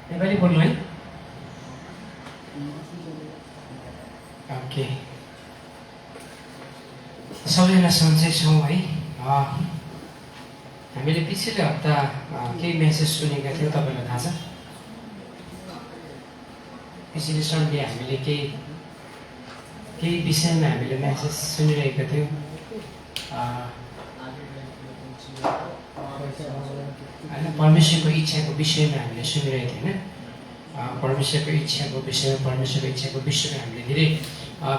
नेपाली बोल्नु है। ओके, सबैजना सन्चै छौँ है। हामीले पछिल्लो हप्ता केही मेसेज सुनेका थियौँ, तपाईँलाई थाहा छ। पछिल्लो सन्डे हामीले केही विषयमा हामीले मेसेज सुनिरहेका थियौँ। होइन, परमेश्वरको इच्छाको विषयमा हामीले सुनिरहेको थियौँ होइन। परमेश्वरको इच्छाको विषयमा, परमेश्वरको इच्छाको विषयमा हामीले धेरै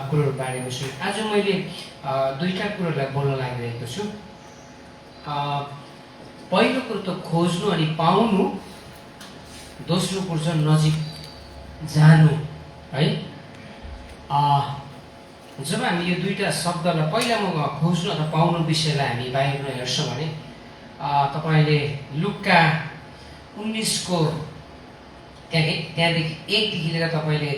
कुरोहरू बारेमा सुन्यौँ। आज मैले दुईवटा कुरोलाई बोल्न लागिरहेको छु। पहिलो कुरो त खोज्नु अनि पाउनु, दोस्रो कुरो चाहिँ नजिक जानु है। जब हामी यो दुईवटा शब्दलाई, पहिला म खोज्नु अथवा पाउनु विषयलाई हामी बाहिरमा हेर्छौँ भने तपाईँले लुक्का 19को त्यहाँदेखि 1देखि लिएर तपाईँले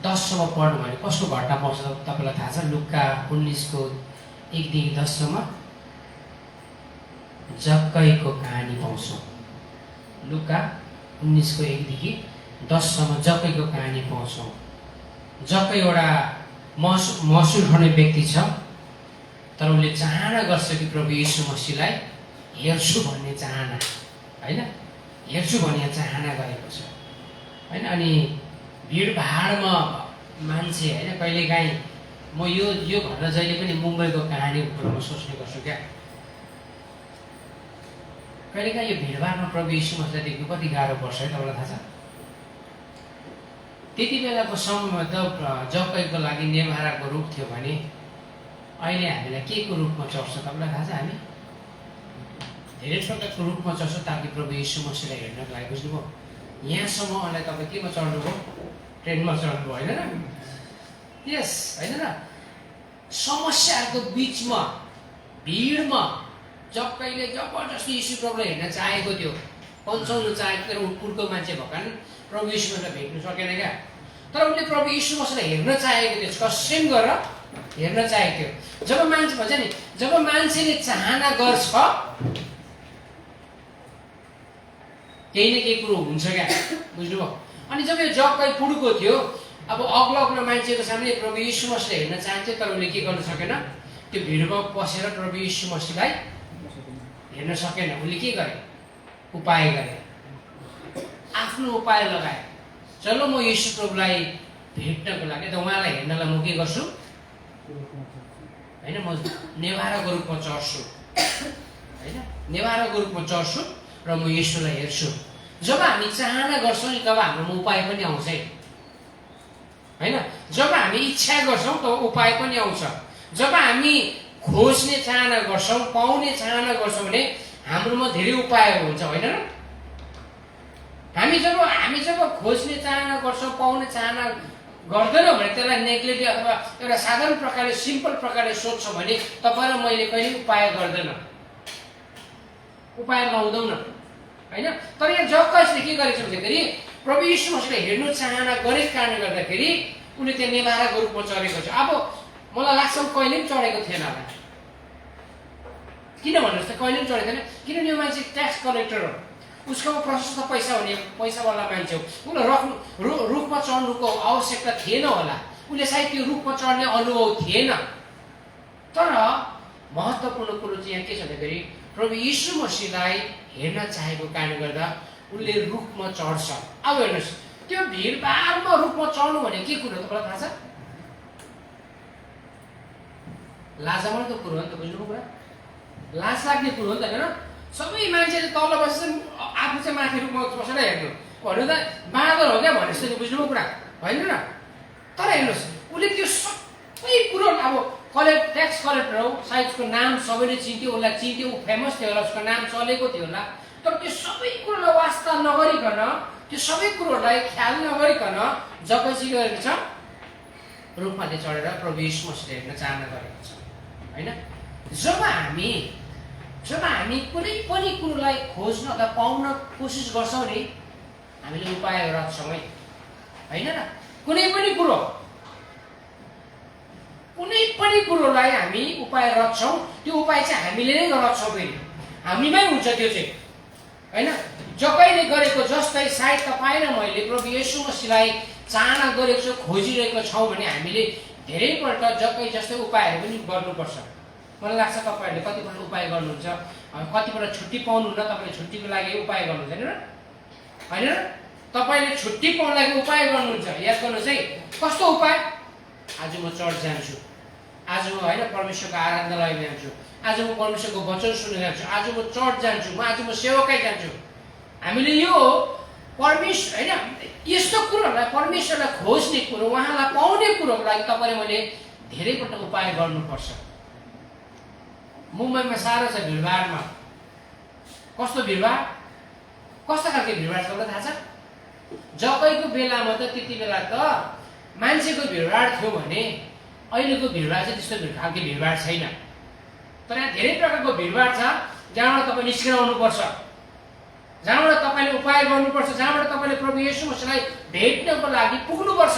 10सम्म पढ्नु भने कसको घटना पाउँछ तपाईँलाई थाहा छ। लुक्का 19को 1देखि 10सम्म जक्कईको कहानी पाउँछौँ। लुक्का 19को 1देखि 10सम्म जक्कईको कहानी पाउँछौँ। जक्कै एउटा मसुर हुने व्यक्ति छ, तर उसले चाहना गर्छ कि प्रभु यीशु मसीहलाई हेर्छु भन्ने चाहना होइन, हेर्छु भन्ने चाहना गरेको छ होइन। अनि भिडभाडमा मान्छे होइन, कहिलेकाहीँ म यो घटना जहिले पनि मुम्बईको कहानीको कुरोमा सोच्ने गर्छु क्या। कहिलेकाहीँ यो भिडभाडमा प्रभु यीशु मसीहलाई देख्नु कति गाह्रो पर्छ है, तपाईँलाई थाहा छ। त्यति बेलाको समयमा त जक्कईको लागि नेभाराको रुख थियो भने अहिले हामीलाई के को रूपमा चढ्छ तपाईँलाई थाहा छ। हामी धेरै प्रकारको रूपमा चढ्छ ताकि प्रभु यीशु मसीहलाई हेर्नको लागि। बुझ्नुभयो। यहाँसम्म अहिले तपाईँ केमा चढ्नुभयो? ट्रेनमा चढ्नुभयो होइन र? यस होइन र? समस्याहरूको बिचमा भिडमा जक्कईले जबरजस्ती यीशु प्रभुलाई हेर्न चाहेको थियो, पन्छाउनु चाहेको थियो। उर्को मान्छे भएको कारण प्रभु यीशु मसीहलाई भेट्नु सकेन क्या। तर उसले प्रभु यीशु मसीहलाई हेर्न चाहेको थियो, कसम गरेर हेर्न चाहेको थियो। जब मान्छे भन्छ नि, जब मान्छेले चाहना गर्छ केही न केही कुरो हुन्छ क्या। बुझ्नुभयो। अनि जब यो जक्कै पुड्को थियो, अब अग्लो मान्छेको सामने प्रभु यीशु मसीहलाई हेर्न चाहन्थ्यो, तर उसले के गर्न सकेन। त्यो भिडमा पसेर प्रभु यीशु मसीहलाई हेर्न सकेन। उसले के गरे? उपाय गरे, आफ्नो उपाय लगाए। चलो म यीशु प्रभुलाई भेट्नको लागि त उहाँलाई हेर्नलाई म के गर्छु होइन, म नेभाराको रूपमा चढ्छु होइन, नेभाराको रूपमा चढ्छु र म यीशुलाई हेर्छु। जब हामी चाहना गर्छौँ नि तब हाम्रोमा उपाय पनि आउँछ होइन। जब हामी इच्छा गर्छौँ तब उपाय पनि आउँछ। जब हामी खोज्ने चाहना गर्छौँ, पाउने चाहना गर्छौँ भने हाम्रोमा धेरै उपायहरू हुन्छ होइन र? हामी जब खोज्ने चाहना गर्छौँ, पाउने चाहना गर्दैनौँ भने, त्यसलाई नेग्लेक्ट अथवा एउटा साधारण प्रकारले, सिम्पल प्रकारले सोध्छौँ भने तपाईँ र मैले कहिले उपाय गर्दैन, उपाय लाउँदैनौँ होइन। तर यहाँ जक्कईले के गरेको छ भन्दाखेरि प्रभु यीशु मसीहलाई हेर्नु चाहना गरेको कारणले गर्दाखेरि उसले त्यो नेभाराको रूपमा चढेको छ। अब मलाई लाग्छ कहिले पनि चढेको थिएन होला। किन भन्नुहोस् त, कहिले पनि चढेको थिएन। किनभने यो मान्छे ट्याक्स कलेक्टर हो, उसकोमा प्रशस्त पैसा हुने, पैसावाला मान्छे हो। उसलाई रुखमा चढ्नुको आवश्यकता थिएन होला, उसले सायद त्यो रुखमा चढ्ने अनुभव थिएन। तर महत्त्वपूर्ण कुरो चाहिँ यहाँ के छ भन्दाखेरि प्रभु यीशु मसीहलाई हेर्न चाहेको कारणले गर्दा उसले रुखमा चढ्छ। अब हेर्नुहोस्, त्यो भिडभाडमा रुखमा चढ्नु भने के कुरो तपाईँलाई थाहा छ? लाजमर्दो कुरो हो नि त। बुझ्नुभयो कुरा? लाज लाग्ने कुरो हो नि त होइन। सबै मान्छेले तल बसेर आफू चाहिँ माथि रुखमा बसेर हेर्नु भन्नु त बाँदर हो क्या भने जस्तो नि। बुझ्नुभयो कुरा होइन र? तर हेर्नुहोस्, उसले त्यो सबै कुरो, अब ट्याक्स कलेक्टर हो, सायद उसको नाम सबैले चिन्थ्यो, उसलाई चिन्थ्यो, ऊ फेमस थियो होला, उसको नाम चलेको थियो होला। तर त्यो सबै कुरोलाई वास्ता नगरिकन, त्यो सबै कुरोहरूलाई ख्याल नगरिकन जक्कै चाहिँ गरेको छ, रुखमाथि चढेर प्रभु यीशु मसीहलाई हेर्न चाहना गरेको छ होइन। जब हामी कुनै पनि कुरोलाई खोज्न अथवा पाउन कोसिस गर्छौँ नि, हामीले उपाय रच्छौँ है होइन र? कुनै पनि कुरोलाई हामी उपाय रच्छौँ, त्यो उपाय चाहिँ हामीले नै रच्छौँ, फेरि हामीमै हुन्छ त्यो चाहिँ हैन? जकैले गरेको जस्तै सायद तपाईँ र मैले प्रभु येशू मसीहलाई चाहना गरेको छौँ, खोजिरहेको छौँ भने हामीले धेरैपल्ट जकै जस्तै उपायहरू पनि गर्नुपर्छ। मलाई लाग्छ तपाईँहरूले कतिपल्ट उपाय गर्नुहुन्छ, कतिपल्ट छुट्टी पाउनुहुन्न, तपाईँले छुट्टीको लागि उपाय गर्नुहुन्छ हैन र? हैन र? तपाईँले छुट्टी पाउनको लागि उपाय गर्नुहुन्छ। याद गर्नुहोस् है, कस्तो उपाय? आज म चर्च जान्छु, आज म होइन परमेश्वरको आराधनालय जान्छु, आज म परमेश्वरको वचन सुन्न जान्छु, आज म चर्च जान्छु, आज म सेवाकै जान्छु। हामीले यो परमेश्वर होइन यस्तो कुरोहरूलाई परमेश्वरलाई खोज्ने कुरो, उहाँलाई पाउने कुरोको लागि तपाईँले मैले धेरैपल्ट उपाय गर्नुपर्छ। मुम्बईमा साह्रो छ भिडभाडमा। कस्तो भिडभाड, कस्तो खालको भिडभाड छ थाहा छ? जकैको बेलामा त त्यति बेला त मान्छेको भिडभाड थियो भने अहिलेको भिडभाड चाहिँ त्यस्तो खालको भिडभाड छैन। तर यहाँ धेरै प्रकारको भिडभाड छ जहाँबाट तपाईँ निस्केर आउनुपर्छ, जहाँबाट तपाईँले उपाय गर्नुपर्छ, जहाँबाट तपाईँले प्रभु येशू मसीहलाई भेट्नको लागि पुग्नुपर्छ।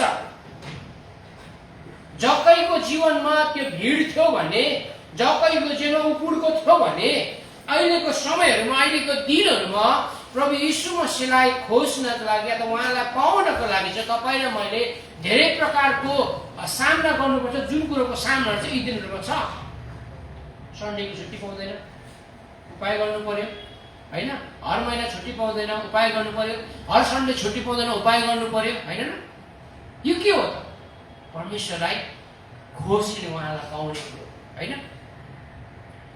जकैको जीवनमा त्यो भिड थियो भने, जकैको जीवनमा उपुडको थियो भने अहिलेको समयहरूमा, अहिलेको दिनहरूमा प्रभु येशू मसीहलाई खोज्नको लागि अथवा उहाँलाई पाउनको लागि चाहिँ तपाईँ र मैले धेरै प्रकारको सामना गर्नुपर्छ। जुन कुरोको सामना चाहिँ यी दिनहरूमा छ। सन्डेको छुट्टी पाउँदैन, उपाय गर्नु पर्यो हैन? हर महिना छुट्टी पाउँदैन, उपाय गर्नु पर्यो। हर सन्डे छुट्टी पाउँदैन, उपाय गर्नु पर्यो हैन र? यो के हो त? परमेश्वरलाई खोज्ने, उहाँलाई पाउने कुरो हैन?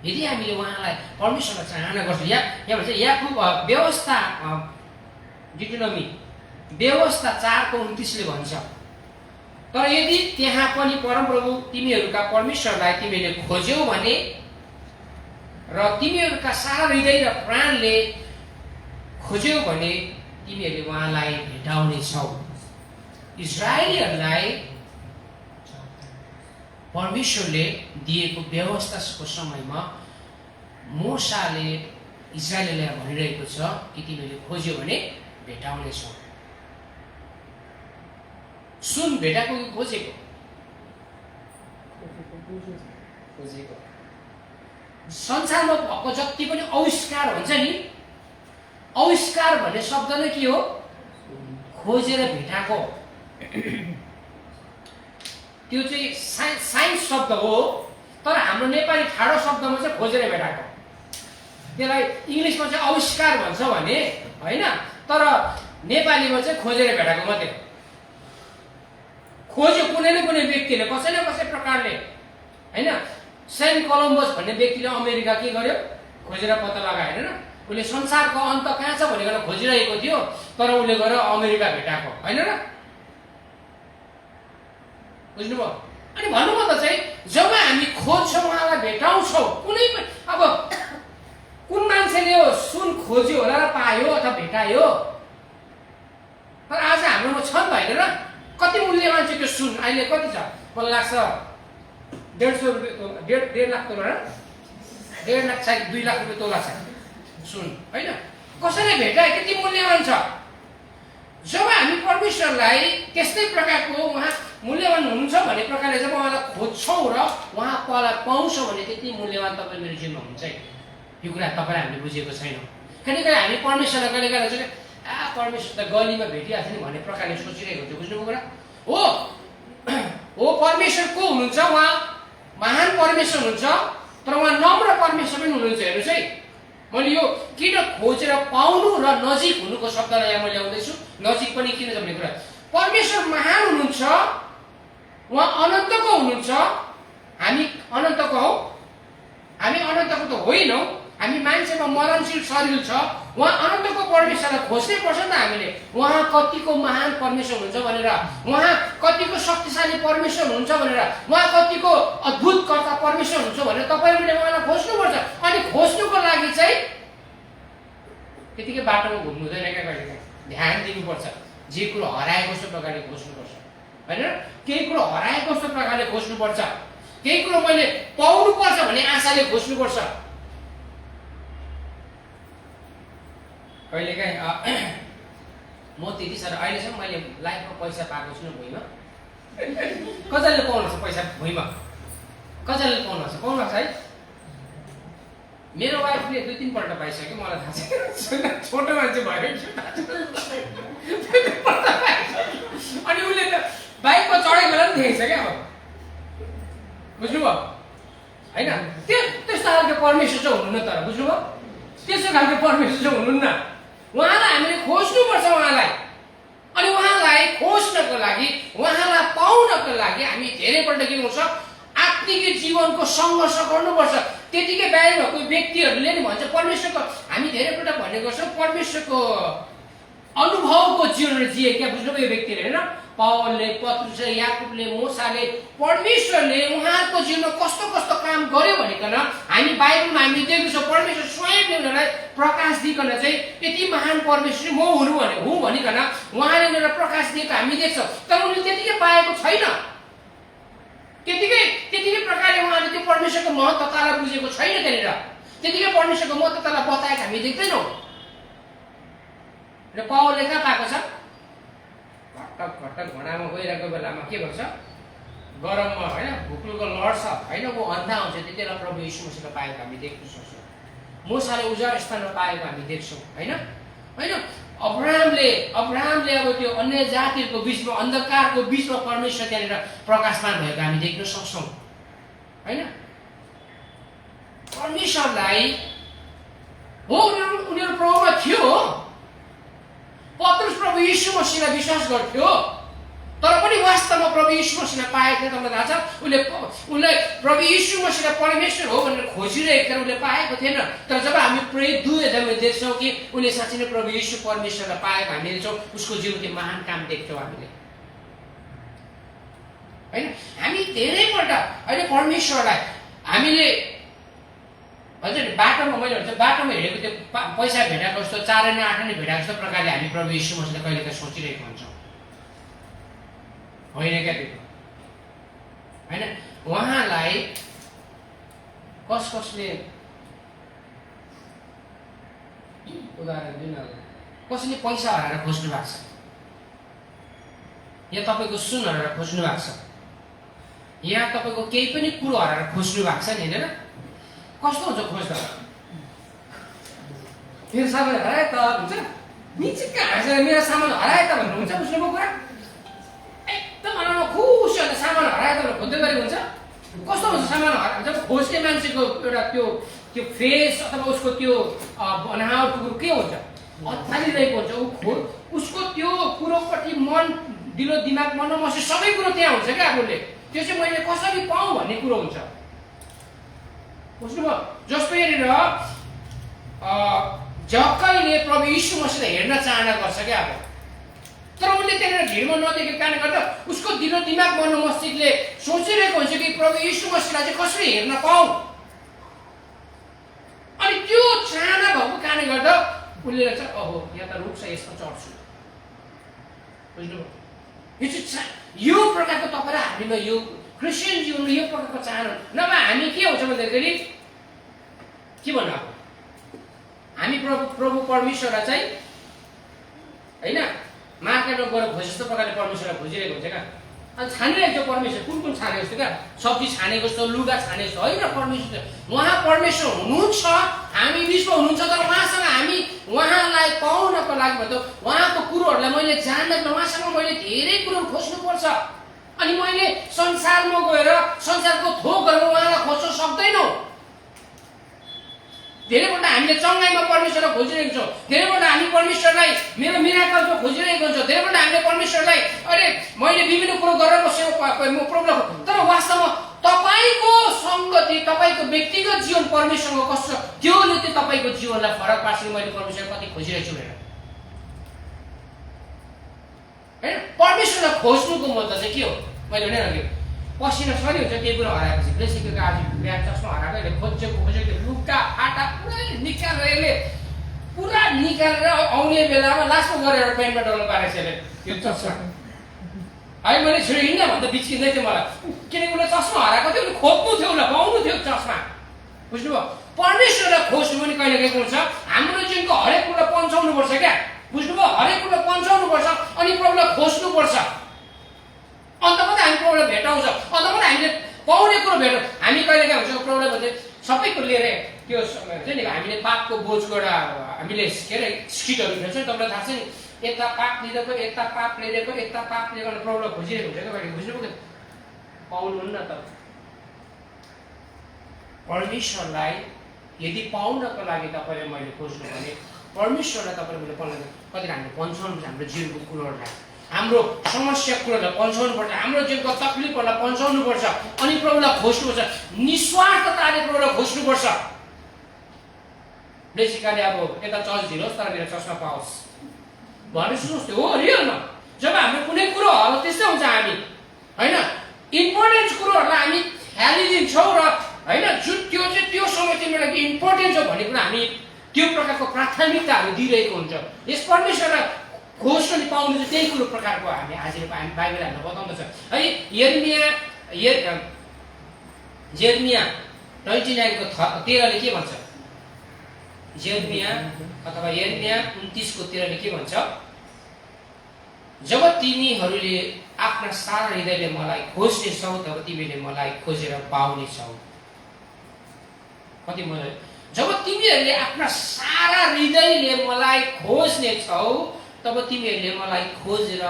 यदि हामीले उहाँलाई परमेश्वरलाई चाहना गर्छौँ, यहाँ भन्छ याकूब व्यवस्था डिटोनोमी व्यवस्था 4:29 भन्छ, तर यदि त्यहाँ पनि परमप्रभु तिमीहरूका परमेश्वरलाई तिमीले खोज्यौ भने र तिमीहरूका सारा हृदय र प्राणले खोज्यौ भने तिमीहरूले उहाँलाई भेटाउनेछौ। इजरायलीहरूलाई परमेश्वरले दिएको व्यवस्थाको समयमा मोसाले इजरायलीलाई भनिरहेको छ कि तिमीले खोज्यौ भने भेटाउनेछौ। सुन भेटाएको कि खोजेको? खोजेको। संसारमा भएको जति पनि आविष्कार हुन्छ नि, आविष्कार भन्ने शब्द नै के हो? खोजेर भेटाएको। त्यो चाहिँ साइन्स शब्द हो, तर हाम्रो नेपाली ठाडो शब्दमा चाहिँ खोजेर भेटाएको। त्यसलाई इङ्ग्लिसमा चाहिँ आविष्कार भन्छ भने होइन, तर नेपालीमा चाहिँ खोजेर भेटाएको मात्रै। खोज्यो कुनै न कुनै व्यक्तिले कसै न कसै प्रकारले होइन। सेन्ट कलम्बस भन्ने व्यक्तिले अमेरिका के गर्यो? खोजेर पत्ता लगायो होइन। उसले संसारको अन्त कहाँ छ भनेर खोजिरहेको थियो, तर उसले गएर अमेरिका भेटाएको होइन र? बुझ्नुभयो? अनि भन्नुपर्दा चाहिँ जब हामी खोज्छौँ, उहाँलाई भेटाउँछौँ, कुनै पनि अब कुन मान्छेले हो सुन खोज्यो होला र पायो अथवा भेटायो, तर आज हाम्रोमा छ नि त होइन र? कति मूल्यमान चाहिँ त्यो सुन अहिले कति छ? मलाई लाग्छ 150 रुपियाँ, 1.5 लाख तोला, 1.5 लाख सायद 2 लाख रुपियाँ तोला छ सुन होइन? कसैले भेटाए त्यति मूल्यमान छ। जब हामी परमेश्वरलाई त्यस्तै प्रकारको उहाँ मूल्यवान हुनुहुन्छ भन्ने प्रकारले जब उहाँलाई खोज्छौँ र उहाँलाई पाउँछौँ भने त्यति मूल्यवान तपाईँ मेरो जीवनमा हुन्छ। यो कुरा तपाईँ हामीले बुझेको छैनौँ। कहिले हामी परमेश्वरलाई कहिले कहिले चाहिँ परमेश्वर त गलीमा भेटिहाल्छ नि भन्ने प्रकारले सोचिरहेको हुन्छ। बुझ्नुभयो कुरा हो? परमेश्वर को हुनुहुन्छ? उहाँ महान परमेश्वर हुनुहुन्छ, तर उहाँ नम्र परमेश्वर पनि हुनुहुन्छ। हेर्नुहोस् है, मैले यो किन खोजेर पाउनु र नजिक हुनुको शब्दलाई यहाँ मैले ल्याउँदैछु। नजिक पनि किन छ भन्ने कुरा, परमेश्वर महान हुनुहुन्छ, उहाँ अनन्तको हुनुहुन्छ। हामी अनन्तको हौ? हामी अनन्तको त होइनौँ। हामी मान्छेमा मरणशील शरीर छ। उहाँ अनन्तको परमेश्वरलाई खोज्नै पर्छ नि त हामीले। उहाँ कतिको महान परमेश्वर हुनुहुन्छ भनेर, उहाँ कतिको शक्तिशाली परमेश्वर हुनुहुन्छ भनेर, उहाँ कतिको अद्भुत कर्ता परमेश्वर हुनुहुन्छ भनेर तपाईँले उहाँलाई खोज्नुपर्छ। अनि खोज्नुको लागि चाहिँ त्यतिकै बाटोमा घुम्नु हुँदैन क्या, कहिले ध्यान दिनुपर्छ। जे कुरो हराएको जस्तो प्रकारले खोज्नुपर्छ होइन? केही कुरो हराएको जस्तो प्रकारले खोज्नुपर्छ। केही कुरो मैले पाउनुपर्छ भन्ने आशाले खोज्नुपर्छ। कहिलेकाहीँ म त्यति साह्रो अहिलेसम्म मैले लाइफमा पैसा पाएको छु भुइँमा। कसैले पाउनु छ पैसा भुइँमा? कसैले पाउनु छ? है? मेरो वाइफले 2-3 पल्ट पाइसक्यो, मलाई थाहा छैन, छोटो मान्छे भयो अनि उसले त बाइकमा चढेको बेला पनि देखेछ क्या। अब बुझ्नुभयो होइन? त्यस्तो खालको परमेश्वर चाहिँ हुनुहुन्न, तर बुझ्नुभयो? त्यस्तो खालको परमेश्वर चाहिँ हुनुहुन्न। उहाँलाई हामीले खोज्नुपर्छ उहाँलाई। अनि उहाँलाई खोज्नको लागि, उहाँलाई पाउनको लागि हामी धेरैपल्ट के गर्छ, आत्मिक जीवनको सङ्घर्ष गर्नुपर्छ। त्यतिकै बाहिर भएको व्यक्तिहरूले नि भन्छ परमेश्वरको, हामी धेरैपल्ट भन्ने गर्छौँ परमेश्वरको अनुभवको जीवन जिए क्या। बुझ्नुभयो यो व्यक्तिले होइन? पावलले, पत्रुसले, याकुबले, मोसाले परमेश्वरले उहाँको जीवनमा कस्तो कस्तो काम गर्यो भनिकन हामी बाइबलमा हामी देख्छौँ। परमेश्वर स्वयंले उनीहरूलाई प्रकाश दिइकन चाहिँ यति महान परमेश्वर म हुँ भनिकन उहाँले उनीहरूलाई प्रकाश दिएको हामी देख्छौँ। तर उनीहरूले त्यतिकै पाएको छैन। त्यतिकै प्रकारले उहाँले त्यो परमेश्वरको महत्त्वतालाई बुझेको छैन। त्यहाँनिर त्यतिकै परमेश्वरको महत्त्वतालाई बताएको हामी देख्दैनौँ। र पावलले कहाँ पाएको छ? घटक घडामा गइरहेको बेलामा के भन्छ, गरममा होइन, भुक्लुको लड्छ होइन, ऊ अन्धा हुन्छ, त्यति बेला प्रभु यीशु मसीहलाई पाएको हामी देख्न सक्छौँ। मूसाले उजाड स्थानमा पाएको हामी देख्छौँ होइन? अब्राहमले अब त्यो अन्य जातिहरूको बिचमा, अन्धकारको बिचमा परमेश्वर त्यहाँनिर प्रकाशमान भएको हामी देख्न सक्छौँ होइन? परमेश्वरलाई हो उनीहरू प्रभुमा थियो। पत्रुस प्रभु यीशु मसीहलाई विश्वास गर्थ्यो, तर पनि वास्तवमा प्रभु यीशु मसीहलाई पाएको थियो। तपाईँलाई थाहा छ, उसले प्रभु यीशु मसीहलाई परमेश्वर हो भनेर खोजिरहेको थियो, उसले पाएको थिएन। तर जब हामी प्रेरित 2 अध्यायमा देख्छौँ कि उसले साँच्चै नै प्रभु यीशु परमेश्वरलाई पाएको हामी देख्छौँ, उसको जीवनको महान काम देख्छौँ हामीले होइन? हामी धेरैपल्ट अहिले परमेश्वरलाई हामीले भन्छ नि, बाटोमा मैले भन्छ बाटोमा हिँडेको त्यो पैसा भेटाएको जस्तो, 4 आना 8 आना भेटाएको जस्तो प्रकारले हामी प्रभु यीशु मसीहलाई कहिलेकाहीँ सोचिरहेको हुन्छौँ होइन क्या? त्यो होइन, उहाँलाई कसले उदाहरण दिन, कसले पैसा हराएर खोज्नु भएको छ, या तपाईँको सुन हराएर खोज्नु भएको छ, या तपाईँको केही पनि कुरो हराएर खोज्नु भएको छ नि होइन? कस्तो हुन्छ खोज्दा? मेरो सामान हराए त हुन्छ, निचिक्क हाँसेर मेरो सामान हराए त भन्नुहुन्छ। बुझ्नुभयो कुरा? एकदम अनुहारमा खुसी हुन्छ, सामान हराए त खोज्दै गरेको हुन्छ। कस्तो हुन्छ सामान हराए? जब खोज्ने मान्छेको एउटा त्यो फेस अथवा उसको त्यो बनावट के हुन्छ, अत्तालिरहेको हुन्छ। उसको त्यो कुरोपट्टि मन, दिलो दिमाग, मनोमस्तिष्क सबै कुरो त्यहाँ हुन्छ क्या। आफूले त्यो चाहिँ मैले कसरी पाऊँ भन्ने कुरो हुन्छ। बुझ्नुभयो? जस्तो यहाँनिर जक्कैले प्रभु यीशु मसीहलाई हेर्न चाहना गर्छ क्या। अब तर उसले त्यहाँनिर भिडमा नदेखेको कारणले गर्दा उसको दिलो दिमाग, मनोमस्तिष्कले सोचिरहेको हुन्छ कि प्रभु यीशु मसीहलाई चाहिँ कसरी हेर्न पाऊँ। अनि त्यो चाहना भएको कारणले गर्दा उसले चाहिँ ओहो यहाँ त रुख छ, यसमा चढ्छु। बुझ्नुभयो? यो प्रकारको तपाईँ र हामीमा यो क्रिस्चियन जीवनमा यो प्रकारको चाहना नभए हामी के हुन्छ भन्दाखेरि के भन्नु, अब हामी प्रभु परमेश्वरलाई चाहिँ होइन मार्केटमा गएर खोजे जस्तो प्रकारले परमेश्वरलाई खोजिरहेको हुन्छ क्या। अनि छानिरहेको छ परमेश्वर, कुन छानेको जस्तो क्या, सब्जी छानेको जस्तो, लुगा छानेको जस्तो होइन। परमेश्वर उहाँ परमेश्वर हुनुहुन्छ, हामी बिचमा हुनुहुन्छ, तर उहाँसँग हामी उहाँलाई पाउनको लागि भन्दा उहाँको कुरोहरूलाई मैले जान्दैन, उहाँसँग मैले धेरै कुरोहरू खोज्नुपर्छ। अनि मैले संसारमा गएर संसारको थोकहरूमा उहाँलाई खोज्न सक्दैनौँ। धेरैपल्ट हामीले चङ्गाइमा परमेश्वरलाई खोजिरहेको छौँ, धेरैपल्ट हामी परमेश्वरलाई मेरो मिराकलमा खोजिरहेको हुन्छौँ, धेरैपल्ट हामीले परमेश्वरलाई अरे मैले विभिन्न कुरो गरेर म प्रब्लम, तर वास्तवमा तपाईँको सङ्गति, तपाईँको व्यक्तिगत जीवन परमेश्वरको कस्तो छ त्योले चाहिँ तपाईँको जीवनलाई फरक पार्छ। मैले परमेश्वर कति खोजिरहेको छु भनेर होइन? परमेश्वरलाई खोज्नुको मतलब चाहिँ के हो? मैले भने अघि पसिना सरी हुन्छ, केही कुरो हराएपछि ब्लेसिङको आज बिहान चस्मा हराएको, यसले खोजेको लुगा फाटा पुरा निकालेर आउने बेलामा लास्टमा गरेर पेन्टमा डल्लो पारेको छ यो चस्मा। है मैले छिटो हिँड्न भन्दा बिच्किँदै थियो मलाई, किनकि उसले चस्मा हराएको थियो, उसले खोज्नु थियो, उसलाई पाउनु थियो चस्मा। बुझ्नुभयो? परमेश्वरलाई खोज्नु पनि कहिले के हुन्छ, हाम्रो जीवनको हरेक कुरा पन्छाउनुपर्छ क्या। बुझ्नुभयो? हरेक कुरा पन्छाउनुपर्छ अनि प्रभुलाई खोज्नुपर्छ। अन्त मात्रै हामी प्रभुलाई भेटाउँछ, अन्त मात्रै हामीले पाउने कुरो भेटौँ। हामी कहिले के हुन्छ प्रभुलाई भन्दै सबै कुरो लिएर त्यो हुन्छ नि हामीले पापको बोझबाट हामीले के अरे स्किटहरू खेल्छौँ तपाईँलाई थाहा छ नि यता पाप लिँदैको यता पाप लिँदैको यता पाप लिएको प्रब्लम खोजिरहेको हुन्छ क्या बहिनी बुझ्नुभयो पाउनुहुन्न त परमेश्वरलाई यदि पाउनको लागि तपाईँले मैले खोज्नु भने परमेश्वरलाई तपाईँले मैले पाउनु कति हामीले पन्छाउनुपर्छ हाम्रो जीवनको कुरोहरूलाई हाम्रो समस्या कुरोहरूलाई पन्छाउनुपर्छ हाम्रो जीवनको तकलिफहरूलाई पन्छाउनुपर्छ अनि प्रभुलाई खोज्नुपर्छ निस्वार्थताले प्रभुलाई खोज्नुपर्छ बेसिकली अब यता चर्च ढिलोस् तर मेरो चर्चमा पाओस् भनेर सोच्थ्यो हो रियलमा जब हाम्रो कुनै कुरो हो त्यस्तै हुन्छ हामी होइन इम्पोर्टेन्ट कुरोहरूलाई हामी फ्यालिदिन्छौँ र होइन जुन त्यो चाहिँ त्यो समय तिम्रो लागि इम्पोर्टेन्ट छ भन्ने कुरा हामी त्यो प्रकारको प्राथमिकता हामी दिइरहेको हुन्छ यस परमेश्वरलाई खोज्न नि पाउनु चाहिँ त्यही कुरो प्रकारको हामी आज हामी बाइबल हामीलाई बताउँदछ है जेरमिया 29 को 13ले के भन्छ जेरमिया अथवा यिर्मिया 29 को 13ले के भन्छ जब तिमीहरूले आफ्ना सारा हृदयले मलाई खोज्नेछौ तब तिमीले मलाई खोजेर पाउनेछौ कति मलाई जब तिमीहरूले आफ्ना सारा हृदयले मलाई खोज्नेछौ तब तिमीहरूले मलाई खोजेर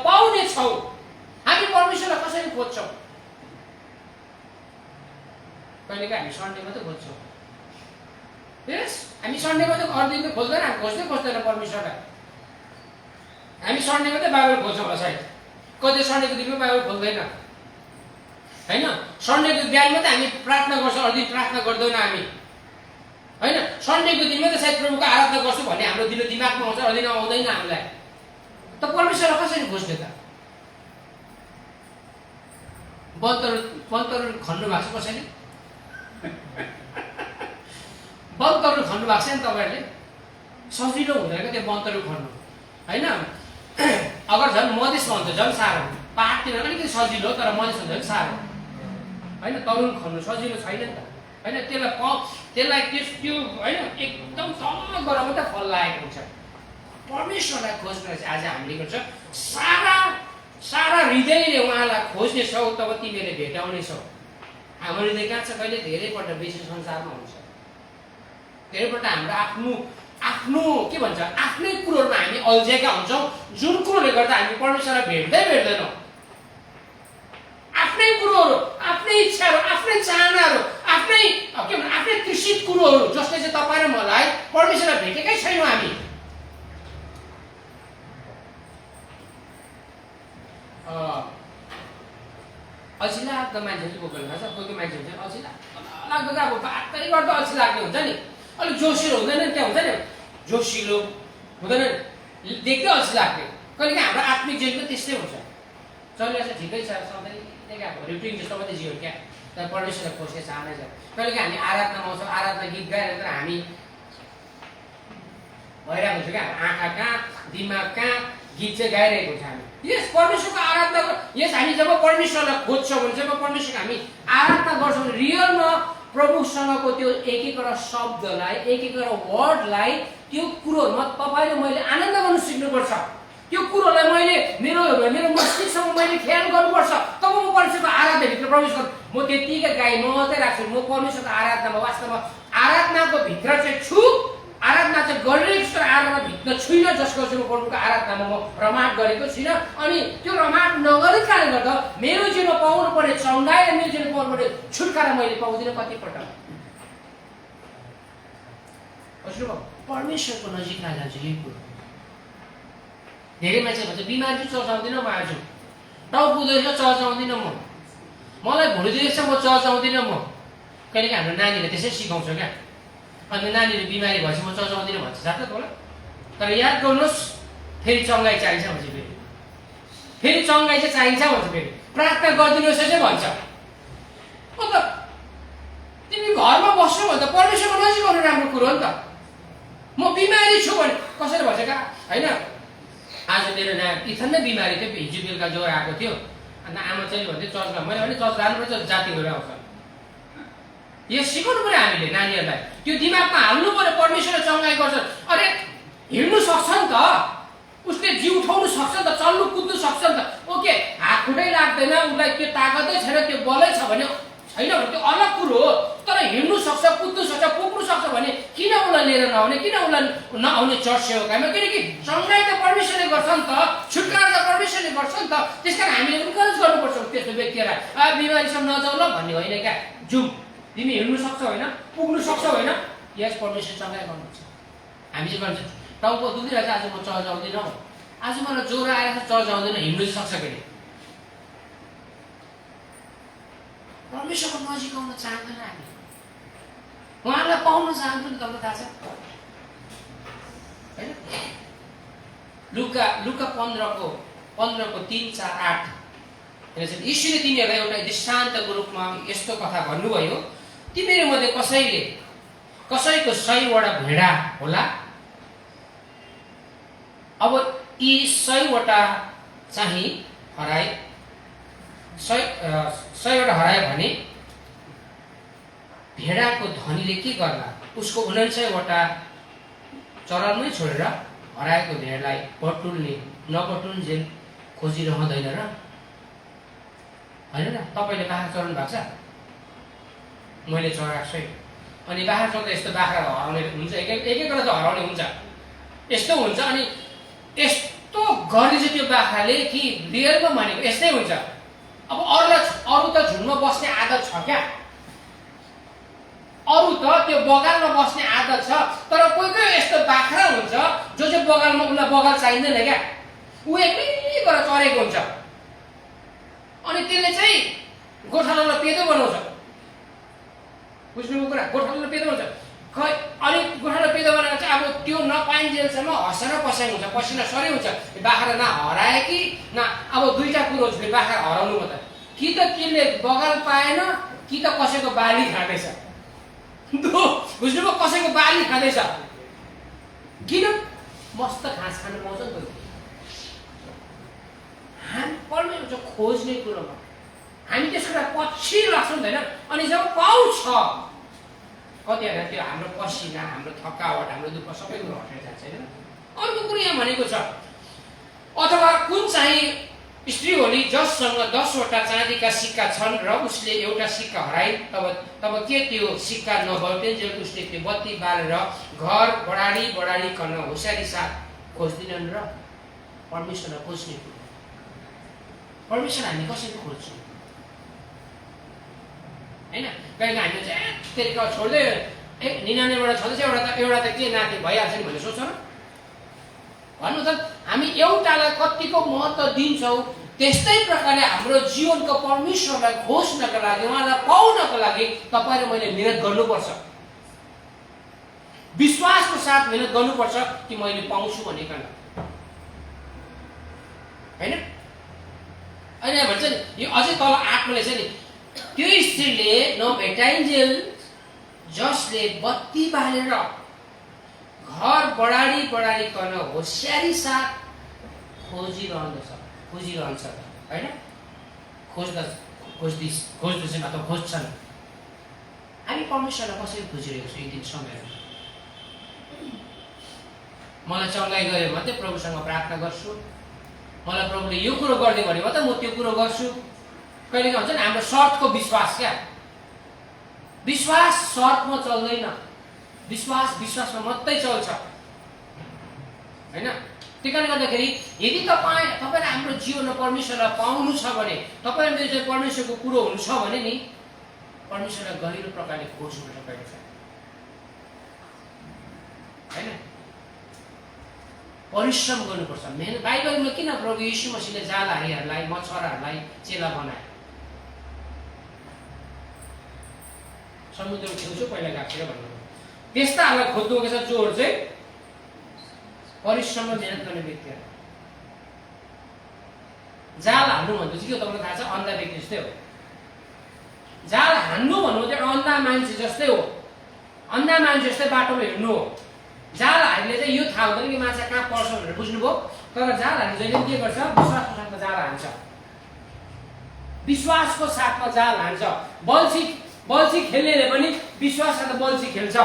पाउनेछौ हामी परमेश्वरलाई कसरी खोज्छौँ कहिलेकाहीँ हामी सन्डे मात्रै खोज्छौँ यस हामी सन्डे मात्रै अरू दिन त खोज्दैन खोज्दैन परमेश्वरलाई हामी सन्डे मात्रै बाइबल खोज्छौँ होला सायद कति सन्डेको दिनमा बाइबल खोज्दैन होइन सन्डेको बिहान मात्रै हामी प्रार्थना गर्छौँ अरू दिन प्रार्थना गर्दैन हामी होइन सन्डेको दिन मात्रै सायद प्रभुको आराधना गर्छु भन्ने हाम्रो दिमागमा आउँछ अरू दिन आउँदैन हामीलाई त परमेश्वरलाई कसरी खोज्ने त बन्तहरू खन्नु भएको छ कसैले बन्तहरू खन्नु भएको छ नि तपाईँहरूले सजिलो हुँदैन क्या त्यो बन्तहरू खन्नु होइन अगर झन् मधेसमा हुन्छ झन् साह्रो पाहाडतिर अलिकति सजिलो तर मधेसमा झन् साह्रो होइन तरुल खन्नु सजिलो छैन नि त होइन त्यसलाई त्यो होइन एकदम तल गएर मात्रै फल लागेको हुन्छ परमेश्वरलाई खोज्न चाहिँ आज हामीले गर्छ सारा हृदयले उहाँलाई खोज्नेछौ तब तिमीले भेटाउनेछौ हाम्रो हृदय कहाँ छ कहिले धेरैपल्ट बेसी संसारमा हुन्छ धेरैपल्ट हाम्रो आफ्नो के भन्छ आफ्नै कुरोहरूमा हामी अल्झेका हुन्छौँ जुन कुरोले गर्दा हामी परमेश्वरलाई भेट्दैनौँ आफ्नै कुरोहरू आफ्नै इच्छाहरू आफ्नै चाहनाहरू आफ्नै के भन्छ आफ्नै कृषित कुरोहरू जसले चाहिँ तपाईँ र मलाई परमेश्वरलाई भेटेकै छैनौँ हामी अल्छी लाग्दो मान्छेहरू चाहिँ बोक्नु थाल्छ कोही मान्छेहरू चाहिँ अल्छी लाग्दो त अब बातै गर्दा अल्छी लाग्ने हुन्छ नि अलिक जोसिलो हुँदैन नि त्यहाँ हुन्छ नि जोसिलो हुँदैन देख्दै अल्छी लाग्ने कहिलेकाहीँ हाम्रो आत्मिक जीवन त्यस्तै हुन्छ चलिरहेको छ ठिकै छ सधैँ अब रिपिङ जस्तो मात्रै जीवन क्या तर परमेश्वरलाई खोज्ने चाहना छ कहिलेकाहीँ हामी आराधनामा आउँछौँ आराधना गीत गाएर तर हामी भइरहेको हुन्छ क्या आँखा कहाँ दिमाग कहाँ गीत चाहिँ गाइरहेको हुन्छ हामी यस परमेश्वरको आराधना यस हामी जब परमेश्वरलाई खोज्छौँ भने जब परमेश्वरको हामी आराधना गर्छौँ भने रियलमा प्रभुसँगको त्यो एक एकवटा शब्दलाई एक एकवटा वर्डलाई त्यो कुरोहरूमा तपाईँले मैले आनन्द गर्नु सिक्नुपर्छ त्यो कुरोलाई मैले मेरो मस्तिष्कसँग मैले ख्याल गर्नुपर्छ तब म परमेश्वरको आराधनाभित्र प्रवेश गर्छु म त्यतिकै गाई मात्रै राख्छु म परमेश्वरको आराधनामा वास्तवमा आराधनाको भित्र चाहिँ छु आराधना चाहिँ गरिरहेको छु तर आराधना भित्र छुइनँ जसको चाहिँ म प्रभुको आराधनामा म रमाट गरेको छुइनँ अनि त्यो रमाट नगरेको कारणले गर्दा मेरो जीवनमा पाउनु पर्ने चङ्गाई र मेरो जीवनमा पाउनु पर्ने छुटकारा मैले पाउँदिनँ कतिपल्ट परमेश्वरको नजिक जान्छु यही कुरो धेरै मान्छे भन्छ बिमार चाहिँ चर्च आउँदिनँ म आज टाउको पुग्दैछ चर्च आउँदिनँ मलाई भुलिँदैछ म चर्च आउँदिनँ म कहिलेकाहीँ हाम्रो नानीहरूले त्यसै सिकाउँछ क्या अन्त नानीहरू बिमारी भएपछि म चर्च आउँदिनँ भन्छ जान्छ त होला तर याद गर्नुहोस् फेरि चङ्गाई चाहिन्छ भन्छ फेरि चङ्गाई चाहिँ चाहिन्छ भन्छ फेरि प्रार्थना गरिदिनुहोस् चाहिँ भन्छ अन्त तिमी घरमा बस्छौ भने त परमेश्वरको नजिक आउनु राम्रो कुरो हो नि त म बिमारी छु भने कसरी भन्छ क्या होइन आज मेरो इथन नै बिमारी थियो हिजो बेलुका ज्वरो आएको थियो अन्त आमा चाहिँ भन्थ्यो चर्चमा मैले भने चर्च जानुपर्छ जाति गरेर आउँछ यो सिकाउनु पऱ्यो हामीले नानीहरूलाई त्यो दिमागमा हाल्नु पऱ्यो परमेश्वरले चङ्गाई गर्छ अरे हिँड्नु सक्छ नि त उसले जिउ उठाउनु सक्छ नि त चल्नु कुद्नु सक्छ नि त ओके हात खुट्टै लाग्दैन उसलाई त्यो तागतै छैन त्यो बलै छ भने छैन भने त्यो अलग कुरो हो तर हिँड्नु सक्छ, कुद्नु सक्छ, पुग्नु सक्छ भने किन उसलाई लिएर नआउने, किन उसलाई नआउने चर्च सेवकाइमा? किनकि संग्रह त परमेश्वरले गर्छ नि त, छुटकारा त परमेश्वरले गर्छ नि त। त्यसकारण हामीले इन्करेज गर्नुपर्छ त्यस्तो व्यक्तिलाई। बिमारीसँग नजाऊ ल भन्ने होइन क्या, जाउँ, तिमी हिँड्नु सक्छौ होइन, पुग्नु सक्छौ होइन, यस परमेश्वर संग्रह गर्नुहुन्छ। हामी चाहिँ गर्छ टाउको दुखिरहेछ, आज म चर्च आउँदिनँ, आज मलाई ज्वरो आएर चर्च आउँदैन, हिँड्नु चाहिँ सक्छ कि परमेश्वरको नजिक आउन चाहँदैन हामी, उहाँलाई पाउन चाहन्छु नि, तपाईँलाई थाहा छ होइन? लुका 15को 3, 4, 8 यीशुले तिनीहरूलाई एउटा दृष्टान्तको रूपमा यस्तो कथा भन्नुभयो, तिमीहरू मध्ये कसैको 100वटा भेडा होला, अब यी 100वटा चाहिँ हराए, 100वटा हरायो भने भेडाको धनीले के गर्ला? उसको 99वटा चरनमै छोडेर हराएको भेडलाई नबटुल्जेल खोजिरहँदैन र? होइन र? तपाईँले बाख्रा चराउनु भएको छ? मैले चराएको छु। अनि बाख्रा चराउँदा यस्तो बाख्रा हराउने हुन्छ, एक एकवटा त हराउने हुन्छ, यस्तो हुन्छ। अनि यस्तो गर्ने चाहिँ त्यो बाख्राले कि रियलमा भनेको यस्तै हुन्छ। अब अरू त झुन्डमा बस्ने आदत छ क्या, अरू त त्यो बगानमा बस्ने आदत छ, तर कोही यस्तो बाख्रा हुन्छ जो चाहिँ बगानमा उसलाई बगाल चाहिँदैन क्या, ऊ एक्लै गरेर चरेको हुन्छ। अनि त्यसले चाहिँ गोठालालाई पेदो बनाउँछ, बुझ्नुभयो कुरा? गोठालालाई पेदो बनाउँछ। अनि गोठाला पेदो बनाएर चाहिँ अब त्यो नपाइन्जेलसम्म हँसेर पसाइ हुन्छ, पसिना सरी हुन्छ। बाख्रा न हराए कि न, अब दुईटा कुरो छ बाख्रा हराउनुमा त, कि त त्यसले बगाल पाएन कि त कसैको बाली खाँदैछ। बुझ्नुभयो? कसैको बाली खाँदैछ। किन? मस्त घाँस खानु पाउँछ नि त। हामी परमेश्वर खोज्ने कुरोमा हामी त्यसको पछि लाग्छौँ होइन। अनि जब पाउँछ कतिजना त्यो हाम्रो पसिना, हाम्रो थकावट, हाम्रो दुःख सबै कुरो हटेर जान्छ होइन। अर्को कुरो यहाँ भनेको छ, अथवा कुन चाहिँ स्त्री होली जससँग 10वटा चाँदीका सिक्का छन् र उसले एउटा सिक्का हराए, तब के त्यो सिक्का नबटुन्जेल उसले त्यो बत्ती बालेर घर बढाडी होसियारी साथ खोज्दिनन् र? परमेश्वरलाई खोज्ने कुरो, परमेश्वर हामी कसरी खोज्छौँ होइन? कहिले हामीले चाहिँ त्यसले छोड्दै 99वटा छँदैछ, एउटा त के नाति भइहाल्छ नि भन्ने सोच्छ र? भन्नु त हामी एउटालाई कतिको महत्त्व दिन्छौँ, त्यस्तै प्रकारले हाम्रो जीवनको परमेश्वरलाई खोज्नको लागि, उहाँलाई पाउनको लागि तपाईँ र मैले मिहिनेत गर्नुपर्छ। विश्वासको साथ मिहिनेत गर्नुपर्छ कि मैले पाउँछु भनिकन होइन। अनि भन्छ नि यो अझै तल 8मा लेख्छ नि, त्यो स्त्रीले नभेटाइन्जेल जसले बत्ती बालेर घर बढाडी होसियारी साथ खोजिरहन्छ होइन? खोज्दैछन् अथवा खोज्छन्। हामी परमेश्वरलाई कसरी खोजिरहेको छौँ? एक दिन समय मलाई चङ्गाइ गऱ्यो भने प्रभुसँग प्रार्थना गर्छु, मलाई प्रभुले यो कुरो गर्ने भने मात्रै म त्यो कुरो गर्छु। कहिले के भन्छ नि हाम्रो शर्तको विश्वास क्या, विश्वास शर्तमा चल्दैन, विश्वासमा मात्रै चल्छ होइन। त्यही कारणले गर्दाखेरि यदि तपाईँले हाम्रो जीवनमा परमेश्वरलाई पाउनु छ भने, तपाईँले चाहिँ परमेश्वरको कुरो हुनु छ भने नि परमेश्वरलाई गहिरो प्रकारले खोज्नु तपाईँले छ होइन। परिश्रम गर्नुपर्छ, मेहनत। बाइबलमा किन प्रभु यीशु मसीहले जालहारीहरूलाई, मछुवाराहरूलाई चेला बनाए? समुद्रको छेउछेउ पहिला गएको थियो भन्नु, त्यस्ताहरूलाई खोज्नु गएको छ जोहरू चाहिँ परिश्रम र मेहनत गर्ने व्यक्तिहरू। जाल हान्नु भनेपछि के हो तपाईँलाई थाहा छ? अन्धा व्यक्ति जस्तै हो। जाल हान्नु भन्नु चाहिँ अन्धा मान्छे जस्तै हो, अन्धा मान्छे जस्तै बाटोमा हिँड्नु हो। जाल हान्ने चाहिँ यो थाहा हुँदैन कि माछा कहाँ पर्छ भनेर, बुझ्नुभयो? तर जाल हान्ने जहिले के गर्छ? विश्वासको साथमा जाल हान्छ, विश्वासको साथमा जाल हान्छ। बल्छी खेल्नेले पनि विश्वास साथ बल्छी खेल्छ,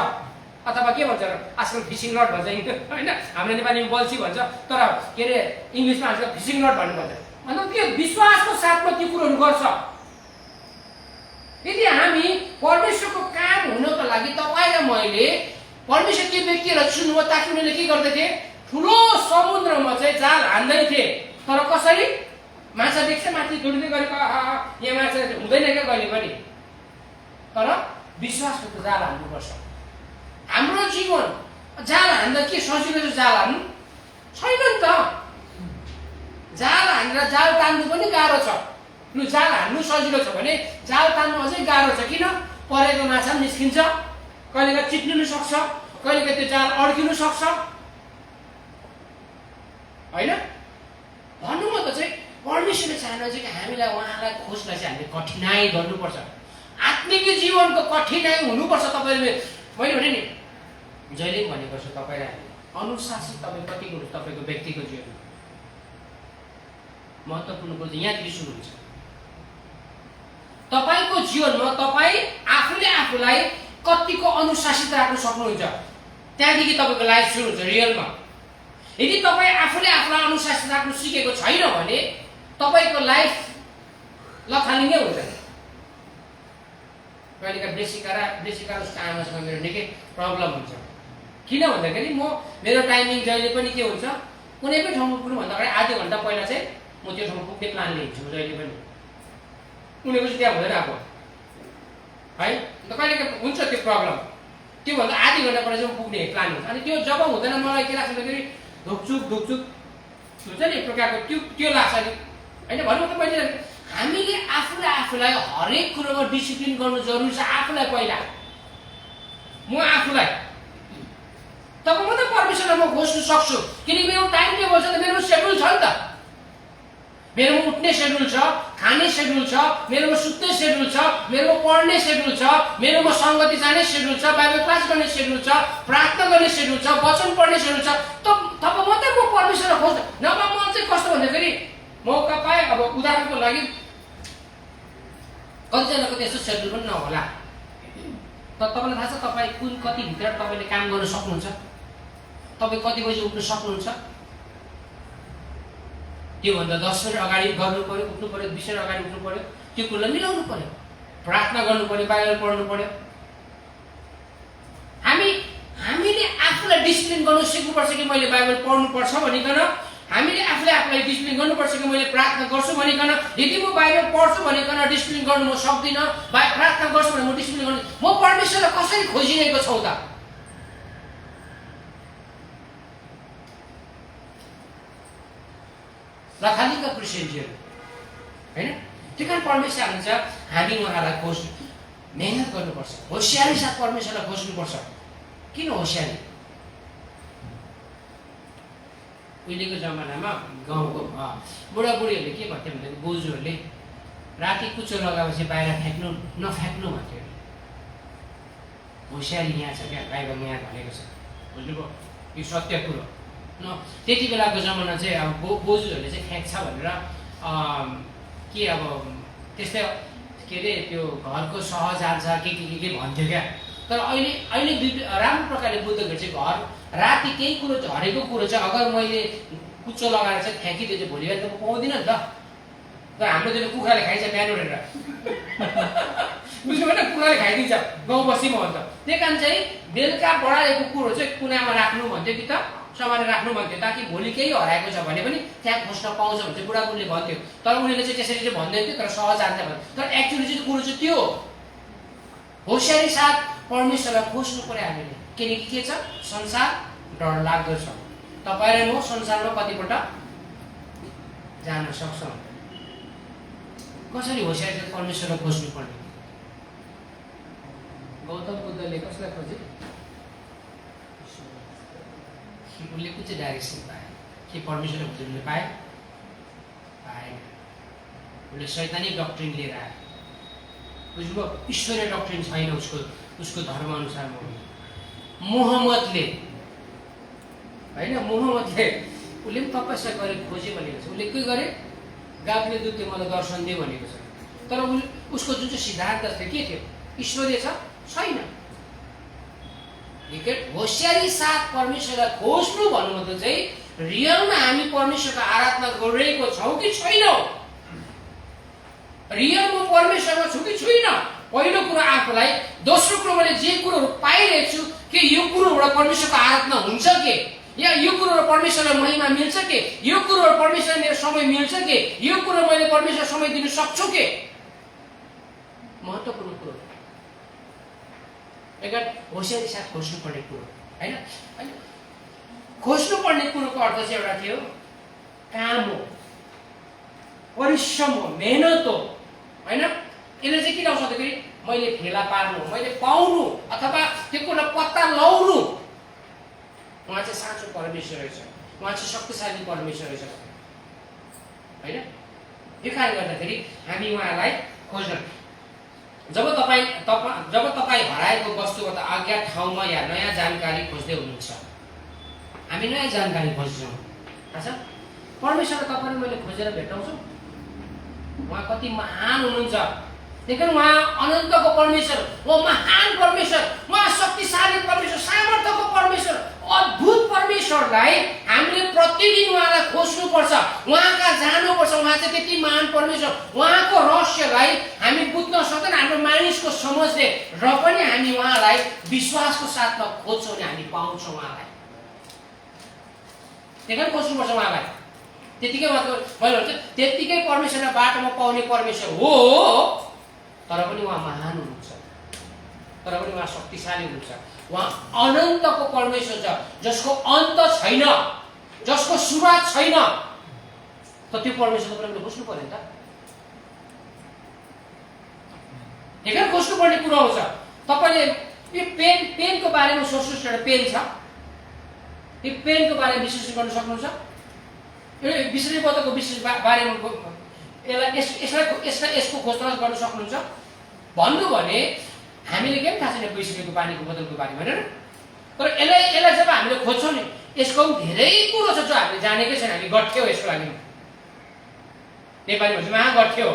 अथवा के भन्छ आजकल फिसिङ रड भन्छ होइन, हाम्रो नेपालीमा बल्छी भन्छ, तर के अरे इङ्ग्लिसमा आजकल फिसिङ रड भन्नु भन्छ। अन्त त्यो विश्वासको साथमा त्यो कुरोहरू गर्छ। यदि हामी परमेश्वरको काम हुनको लागि तपाईँ र मैले परमेश्वरकी व्यक्तिहरूलाई चुन्नुभयो ताकि उनीहरूले के गर्दथे? ठुलो समुद्रमा चाहिँ जाल हान्दै थिए। तर कसरी? माछा देख्छ माथि डुल्दै गरेको यहाँ माछा हुँदैन क्या कहिले पनि। तर विश्वासको त जाल हान्नुपर्छ। हाम्रो जीवन जाल हान्दा के सजिलो छ? जाल हान्नु छैन नि त। जाल हानेर जाल तान्नु पनि गाह्रो छ। लु जाल हान्नु सजिलो छ भने जाल तान्नु अझै गाह्रो छ। किन? परेको माछा पनि निस्किन्छ, कहिलेका चिप्लिनु सक्छ, कहिलेका त्यो जाल अड्किनु सक्छ, होइन? भन्नुमा त चाहिँ परमेश्वरले चाहनुहुन्छ कि हामीलाई उहाँलाई खोज्नलाई चाहिँ हामीले कठिनाइ गर्नुपर्छ। आत्मिक जीवनको कठिनाइ हुनुपर्छ। तपाईँले मैले भने नि जहिले पनि भनेको छु तपाईँलाई अनुशासित तपाईँ कति गर्नु तपाईँको व्यक्तिको जीवन महत्त्वपूर्ण कुरो चाहिँ यहाँदेखि सुरु हुन्छ। तपाईँको जीवनमा तपाईँ आफूले आफूलाई कतिको अनुशासित राख्न सक्नुहुन्छ त्यहाँदेखि तपाईँको लाइफ सुरु हुन्छ रियलमा। यदि तपाईँ आफूले आफूलाई अनुशासित राख्नु सिकेको छैन भने तपाईँको लाइफ लथालिङ्गै हुन्छ। कहिलेका बेसीका उसको आमासँग मेरो निकै प्रब्लम हुन्छ। किन भन्दाखेरि मेरो टाइमिङ जहिले पनि के हुन्छ, कुनै पनि ठाउँमा पुग्नुभन्दा अगाडि आधी घन्टा पहिला चाहिँ म त्यो ठाउँमा पुग्ने प्लान लिन्छु जहिले पनि। उनीहरूको चाहिँ त्यहाँ हुँदैन अब है। अन्त कहिलेका हुन्छ त्यो प्रब्लम। त्योभन्दा आधी घन्टा पहिला चाहिँ म पुग्ने प्लान हुन्छ। अनि त्यो जब हुँदैन मलाई के लाग्छ भन्दाखेरि धुकचुक हुन्छ नि एक प्रकारको त्यो लाग्छ नि होइन। भन्नु त मैले हामीले आफूलाई हरेक कुरोमा डिसिप्लिन गर्नु जरुरी छ। आफूलाई पहिला म आफूलाई तब मात्रै परमेश्वरलाई म खोज्नु सक्छु। किनकि मेरो टाइम टेबल छ त, मेरो सेड्युल छ नि त। मेरोमा उठ्ने सेड्युल छ, खाने सेड्युल छ, मेरोमा सुत्ने सेड्युल छ, मेरोमा पढ्ने सेड्युल छ, मेरोमा सङ्गति जाने सेड्युल छ, बाइबल क्लास गर्ने सेड्युल छ, प्रार्थना गर्ने सेड्युल छ, वचन पढ्ने सेड्युल छ। तब मात्रै म परमेश्वरलाई खोज्छु। नभए म चाहिँ कस्तो भन्दाखेरि मौका पाएँ अब उदाहरणको लागि कतिजनाको त्यस्तो सेड्युल पनि नहोला। तर तपाईँलाई थाहा छ तपाईँ कति भित्र तपाईँले काम गर्न सक्नुहुन्छ? तपाईँ कति बजी उठ्न सक्नुहुन्छ? त्योभन्दा 10 मिनट अगाडि गर्नु पर्यो, उठ्नु पर्यो, 20 मिनट अगाडि उठ्नु पर्यो। त्यो कुरालाई मिलाउनु पर्यो। प्रार्थना गर्नु पर्यो, बाइबल पढ्नु पर्यो। हामीले आफूलाई डिसिप्लिन गर्नु सिक्नुपर्छ कि मैले बाइबल पढ्नुपर्छ भनिकन, हामीले आफूलाई डिसिप्लिन गर्नुपर्छ कि मैले प्रार्थना गर्छु भनिकन। यदि म बाइबल पढ्छु भनिकन डिसिप्लिन गर्नु म सक्दिनँ, प्रार्थना गर्छु भने म डिसिप्लिन गर्नु, म परमेश्वरलाई कसरी खोजिरहेको छौ त? लथालिङ्ग क्रिस्चियनहरू होइन। त्यही कारण परमेश्वर हुन्छ हामी उहाँलाई खोज्नु मेहनत गर्नुपर्छ। होसियारी साथ परमेश्वरलाई खोज्नुपर्छ। किन होसियारी? उहिलेको जमानामा गाउँको बुढाबुढीहरूले के भन्थ्यो भन्दाखेरि बोजूहरूले राति कुचो लगाएपछि बाहिर नफ्याँक्नु भन्थ्यो। होसियारी यहाँ छ क्या, बाइबलमा यहाँ भनेको छ। बुझ्नुभयो? यो सत्य कुरो। त्यति बेलाको जमाना चाहिँ अब बोजूहरूले चाहिँ फ्याँक्छ भनेर के अब त्यस्तै के अरे त्यो घरको सह जान्छ के भन्थ्यो क्या। तर अहिले राम्रो प्रकारले बुझ्दाखेरि चाहिँ घर राति केही कुरो झरेको कुरो चाहिँ अगर मैले कुचो लगाएर चाहिँ फ्याँकिदियो चाहिँ भोलि बिहान त म पाउँदिनँ नि त। तर हाम्रो त्यो कुखुराले खाइन्छ बिहान उठेर। बुझ्नु भएन? कुखुराले खाइदिन्छ गाउँ बस्तीमा हो त। त्यही कारण चाहिँ बेलुका बढाएको कुरो चाहिँ कुनामा राख्नु भन्थ्यो कि त समाएर राख्नु भन्थ्यो, ताकि भोलि केही हराएको छ भने पनि त्यहाँ खोज्न पाउँछ भने चाहिँ बुढाबुढीले भन्थ्यो। तर उनीहरूले चाहिँ त्यसरी चाहिँ भन्दैन थियो, तर सहज जान्छ भन्थ्यो। तर एक्चुअली चाहिँ कुरो चाहिँ त्यो होसियारी साथ परमेश्वरलाई खोज्नु पर्यो हामीले। किनकि के छ, संसार डरलाग्दो छ। तपाईँ र म संसारमा कतिपल्ट जान सक्छौँ। कसरी होसियारी साथ परमेश्वरलाई खोज्नु पर्ने? गौतम बुद्धले कसलाई खोजे? उसले कुन चाहिँ डाइरेक्सन पाए? के परमेश्वरले खोज्नुले पाए? पाएन। उसले शैतानिक डक्ट्रिन लिएर आयो। बुझ्नुभयो? ईश्वरीय डक्ट्रिन छैन उसको धर्म अनुसार। मोहम्मदले होइन, मोहम्मदले उसले पनि तपस्या गरे, खोजे भनेको छ। उसले के गरे? गाब्रिएल दूतले मलाई दर्शन दियो भनेको छ। तर उसको जुन चाहिँ सिद्धान्त थियो के थियो? ईश्वरीय छ? छैन। होसियारी साथ परमेश्वरलाई खोज्नु भन्नु मतलब चाहिँ रियलमा हामी परमेश्वरको आराधना गरिरहेको छौँ कि छैनौँ? रियलमा परमेश्वरमा छु कि छुइनँ? पहिलो कुरो आफूलाई, दोस्रो कुरो मैले जे कुरोहरू पाइरहेको छु के यो कुरोबाट परमेश्वरको आराधना हुन्छ के, या यो कुरोहरू परमेश्वरलाई महिमा मिल्छ के, यो कुरोहरू परमेश्वरलाई मेरो समय मिल्छ के, यो कुरो मैले परमेश्वर समय दिन सक्छु के, महत्त्वपूर्ण कुरो। एकाड होसियारी साथ खोज्नुपर्ने कुरो होइन। खोज्नुपर्ने कुरोको अर्थ चाहिँ एउटा थियो काम हो, परिश्रम हो, मेहनत हो होइन। यसले चाहिँ किन आउँछ भन्दाखेरि मैले फेला पार्नु, मैले पाउनु अथवा त्यो कुरा पत्ता लगाउनु। उहाँ चाहिँ साँचो परमेश्वर रहेछ, उहाँ चाहिँ शक्तिशाली परमेश्वर रहेछ होइन। यो कारणले गर्दाखेरि हामी उहाँलाई खोज्न, जब तपाईँ हराएको वस्तुबाट अज्ञात ठाउँमा या नयाँ जानकारी खोज्दै हुनुहुन्छ, हामी नयाँ जानकारी खोज्छौँ थाहा छ। परमेश्वरलाई तपाईँले मैले खोजेर भेटाउँछु, उहाँ कति महान हुनुहुन्छ। लेकिन उहाँ अनन्तको परमेश्वर, उहाँ महान परमेश्वर, उहाँ शक्तिशाली परमेश्वर, सामर्थ्यको परमेश्वर, अद्भुत परमेश्वरलाई हामीले प्रतिदिन उहाँलाई खोज्नुपर्छ, उहाँ कहाँ जानुपर्छ। उहाँ चाहिँ त्यति महान परमेश्वर, उहाँको रहस्यलाई हामी बुझ्न सक्दैन हाम्रो मानिसको समझले, र पनि हामी उहाँलाई विश्वासको साथमा खोज्छौँ भने हामी पाउँछौँ उहाँलाई। त्यही खोज्नुपर्छ उहाँलाई। त्यतिकै मैले भन्छ त्यतिकै परमेश्वरलाई बाटोमा पाउने परमेश्वर हो, तर पनि उहाँ महान हुनुहुन्छ, तर पनि उहाँ शक्तिशाली हुनुहुन्छ। उहाँ अनन्तको परमेश्वर छ, जसको अन्त छैन, जसको सुरुवात छैन। त त्यो परमेश्वरको पनि हामीले खोज्नु पर्यो नि त। हेर खोज्नुपर्ने कुरो आउँछ। तपाईँले यो पेनको बारेमा सोच्नुहोस्, एउटा पेन छ, यो पेनको बारेमा विश्लेषण गर्न सक्नुहुन्छ? यो विश्लेषण पत्रको विशेष बारेमा यसको खोजतलास गर्न सक्नुहुन्छ? भन्नु भने हामीले के थाहा छैन बिस्लेरीको पानीको बोतलको बारेमा होइन, तर यसलाई जब हामीले खोज्छौँ नि, यसको धेरै कुरो छ जो हामीले जानेकै छैन। हामी गर्थ्यौँ यसको लागि, नेपाली भाषामा महा गर्थ्यौँ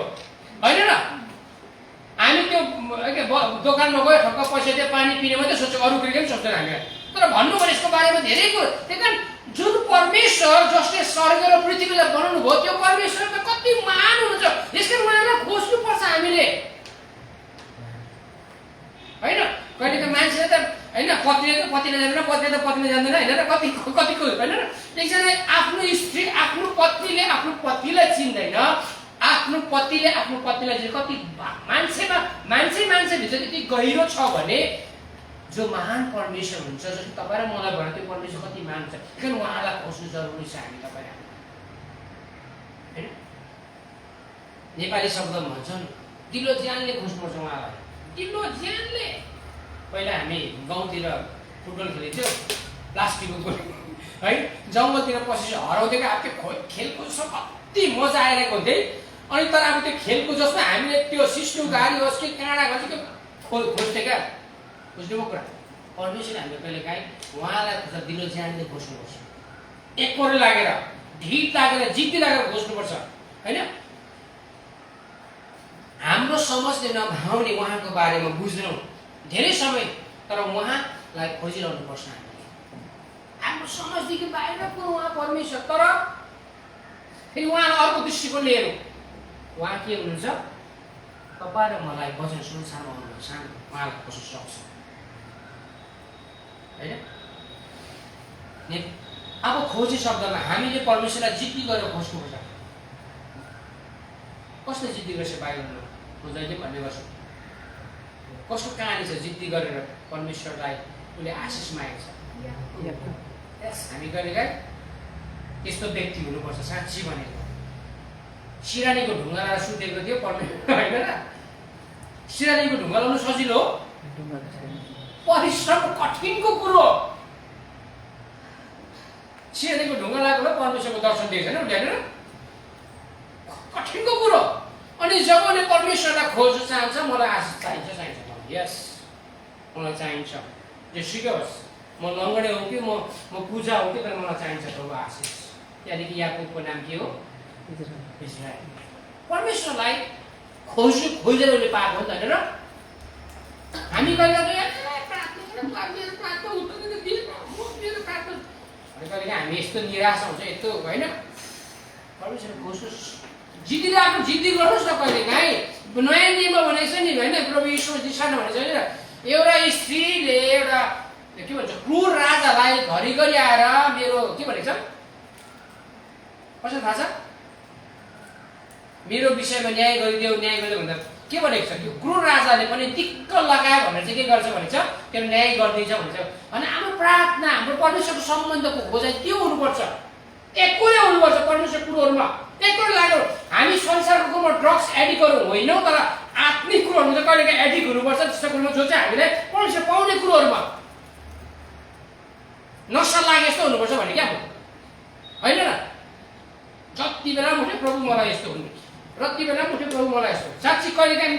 होइन र। हामी त्यो दोकानमा गयो, ठक्क पैसा दियो, पानी पिने मात्रै सोध्छौँ, अरू कुरो पनि सोध्दैन हामीले। तर भन्नु भने यसको बारेमा धेरै कुरो। त्यही कारण जुन परमेश्वर जसले स्वर्ग र पृथ्वीलाई बनाउनु भयो, त्यो परमेश्वर त कति महान हुनुहुन्छ। यसकारण उहाँलाई खोज्नुपर्छ हामीले होइन। कहिले त मान्छेले त होइन, पत्नीले त पतिले जान्दैन, पतिले त पत्नीले जान्दैन होइन र, कतिको होइन र। एकजना आफ्नो स्त्री आफ्नो पत्नीले आफ्नो पतिलाई चिन्दैन, आफ्नो पतिले आफ्नो पत्नीलाई चिन्छ। कति मान्छेभित्र त्यति गहिरो छ भने जो महान परमेश्वर हुन्छ, जस्तो तपाईँ र मलाई भएर त्यो परमेश्वर कति महान छ। किन उहाँलाई खोज्नु जरुरी छ हामी तपाईँ होइन। नेपाली शब्दमा भन्छन् दिलो ज्यानले खोज्नुपर्छ उहाँलाई, दिलो ज्यानले। पहिला हामी गाउँतिर फुटबल खेलिन्थ्यो, प्लास्टिकको गोली है, जङ्गलतिर पसेर हराउँदैको अब त्यो खेलको कति मजा आइरहेको हुन्थ्यो। अनि तर अब त्यो खेलको जसमा हामीले त्यो सिस्नु गाडी होस् कि काँडा होस् कि खोज्थ्यो क्या। बुझ्नुभयो कुरा? परमेश्वर हामीले कहिले काहीँ उहाँलाई खोज्दा दिलो ज्यानले खोज्नुपर्छ, एकपल्ट लागेर, ढिट लागेर, जिद्दी लागेर खोज्नुपर्छ होइन। हाम्रो समझले नभाउने उहाँको बारेमा बुझ्दैनौँ धेरै समय, तर उहाँलाई खोजिरहनुपर्छ हामीले। हाम्रो समझदेखि बाहिरको उहाँ परमेश्वर, तर फेरि उहाँलाई अर्को दृष्टिकोणले हेरौँ। उहाँ के हुनुहुन्छ? तपाईँ र मलाई वचन संसारमा हुनुहुन्छ, उहाँलाई खोज्न सक्छ होइन। अब खोजी शब्दमा हामीले परमेश्वरलाई जिद्दी गरेर खोज्नुपर्छ। कसले जिद्दी गर्छ? बाइबलमा जहिले भन्ने गर्छ। कसको कहानी छ जिद्दी गरेर परमेश्वरलाई उसले आशिष मागेको छ? हामी कहिलेकाहीँ त्यस्तो व्यक्ति हुनुपर्छ। साँच्ची भनेको सिरानीको ढुङ्गा लगाएर सुतेको थियो परमेश्वर होइन र। सिरानीको ढुङ्गा लगाउनु सजिलो हो? परिश्रम कठिनको कुरो। सिरानीको ढुङ्गा लगाएको परमेश्वरको दर्शन दिएको छैन उसले होइन र, कठिनको कुरो। अनि जब उसले परमेश्वरलाई खोज्न चाहन्छ, मलाई आशिष चाहिन्छ यस मलाई चाहिन्छ, जेसुकै होस्, म लङ्गडे हो कि म पूजा हो कि, तर मलाई चाहिन्छ प्रभु आशिष। त्यहाँदेखि याकुबको नाम के हो? इजरायल। परमेश्वरलाई खोजेर उसले पाएको हो त होइन र। हामी कहिले हामी यस्तो निराशा हुन्छ यस्तो होइन। परमेश्वर खोज्नुहोस्, जिद्दी आफ्नो जिद्दी गर्नुहोस् न। कहिले काहीँ नयाँ नियममा भनेको छ नि होइन, प्रभु यीशु मसीह सानो भनेको छ होइन, एउटा स्त्रीले एउटा के भन्छ क्रूर राजालाई घरिघरि आएर मेरो के भनेको छ कसो थाहा छ, मेरो विषयमा न्याय गरिदेऊ न्याय गरिदेऊ भन्दा के भनेको छ, त्यो क्रूर राजाले पनि दिक्क लगायो भनेर चाहिँ के गर्छ भनेको छ, त्यो न्याय गरिदिन्छ भन्छ। अनि हाम्रो प्रार्थना हाम्रो परमेश्वरको सम्बन्धको खोजाइ त्यो हुनुपर्छ, एकुरे हुनुपर्छ परमेश्वर कुरोहरूमा एकुरे लाग्यो। हामी संसारको कुरोमा ड्रग्स एडिक्टहरू होइनौँ, तर आत्मिक कुरोहरूमा चाहिँ कहिलेकाहीँ एडिक्ट हुनुपर्छ, त्यस्तो कुरोमा जो चाहिँ हामीलाई परमेश्वर पाउने कुरोहरूमा नसा लागे जस्तो हुनुपर्छ भने क्या होइन र। जति बेला उठ्यो प्रभु मलाई यस्तो हुने, जति बेला उठ्यो प्रभु मलाई यस्तो, साँच्ची कहिलेकाहीँ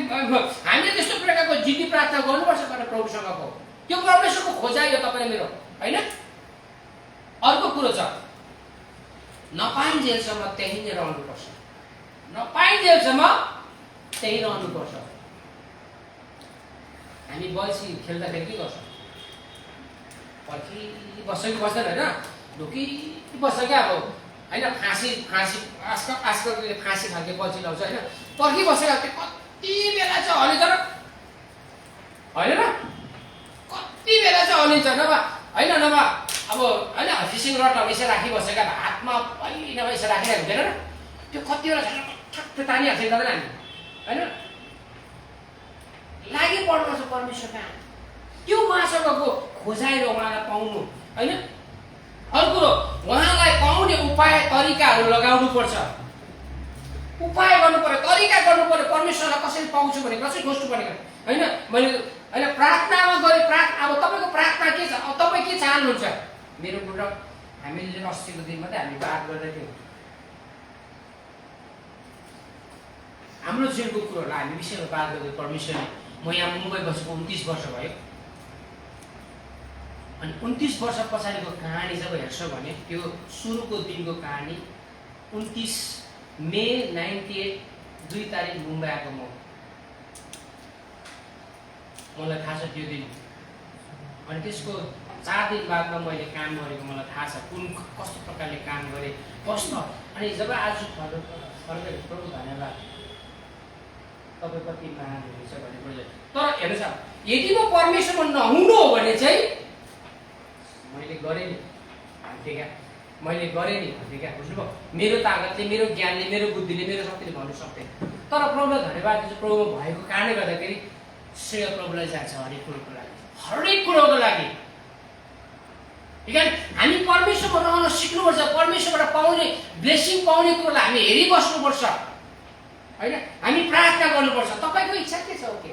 हामीले त्यस्तो प्रकारको जिद्दी प्रार्थना गर्नुपर्छ तर प्रभुसँगको त्यो परमेश्वरको खोजाइ हो तपाईँले मेरो होइन। अर्को कुरो छ, नपाइन्जेलसम्म त्यही नै रहनुपर्छ, नपाइन्जेलसम्म त्यही रहनुपर्छ। हामी बल्छी खेल्दाखेरि के गर्छ, पर्खी बस्छ कि बस्दैन होइन, ढुकी बस्छ क्या अब होइन, फाँसी आजकल फाँसी खालको बल्छी लाउँछ होइन, पर्खी बसेको कति बेला चाहिँ हलिन्छ र होइन र, कति बेला चाहिँ हलिन्छ नभए होइन, नभए अब होइन फिसिङ रड अब यसो राखिबसेका हातमा पहिला यसो राखिरहेको हुँदैन र, त्यो कति बेला ठ्याक्क तानिहाल्छ नि तपाईँ हामी होइन, लागि पर्नुपर्छ परमेश्वरमा, त्यो उहाँसँगको खोजाएर उहाँलाई पाउनु होइन। अर्को कुरो उहाँलाई पाउने उपाय तरिकाहरू लगाउनु पर्छ, उपाय गर्नु पर्यो, तरिका गर्नु पर्यो, परमेश्वरलाई कसरी पाउँछु भने कसरी खोज्नु पर्ने होइन। मैले होइन प्रार्थनामा गएँ, अब तपाईँको प्रार्थना के छ, अब तपाईँ के चाहनुहुन्छ। मेरो बुढा हामीले अस्तिको दिन मात्रै हामी बात गर्दै थियौँ, हाम्रो जीवनको कुरोहरूलाई हामी विषयमा बात गर्दै परमेश्वरले। म यहाँ मुम्बई बसेको 29 वर्ष भयो, अनि 29 वर्ष पछाडिको कहानी जब हेर्छौँ भने त्यो सुरुको दिनको कहानी 29 मे 98 2 तारिक मुम्बई आएको मलाई थाहा छ त्यो दिन। अनि त्यसको 4 दिन बादमा मैले काम गरेको मलाई थाहा छ, कुन कस्तो प्रकारले काम गरेँ कस्तो। अनि जब आज फर्केर प्रभु धन्यवाद तपाईँ कति महान हुनुहुन्छ भन्ने बुझेँ। तर हेर्नुहोस् यदि म परमेश्वरमा नहुनु हो भने चाहिँ मैले गरेँ नि भन्थेँ क्या, मैले गरेँ नि भन्थेँ क्या, बुझ्नुभयो। मेरो तागतले मेरो ज्ञानले मेरो बुद्धिले मेरो शक्तिले भन्नु सक्थेँ, तर प्रभुलाई धन्यवाद दिन्छु, प्रभुमा भएको कारणले गर्दाखेरि श्रेय प्रभुलाई जान्छ हरेक कुरोको लागि, हरेक कुरोको लागि। ठिक है, हामी परमेश्वरमा रहन सिक्नुपर्छ, परमेश्वरबाट पाउने ब्लेसिङ पाउने कुरोलाई हामी हेरिबस्नुपर्छ होइन, हामी प्रार्थना गर्नुपर्छ। तपाईँको इच्छा के छ ओके।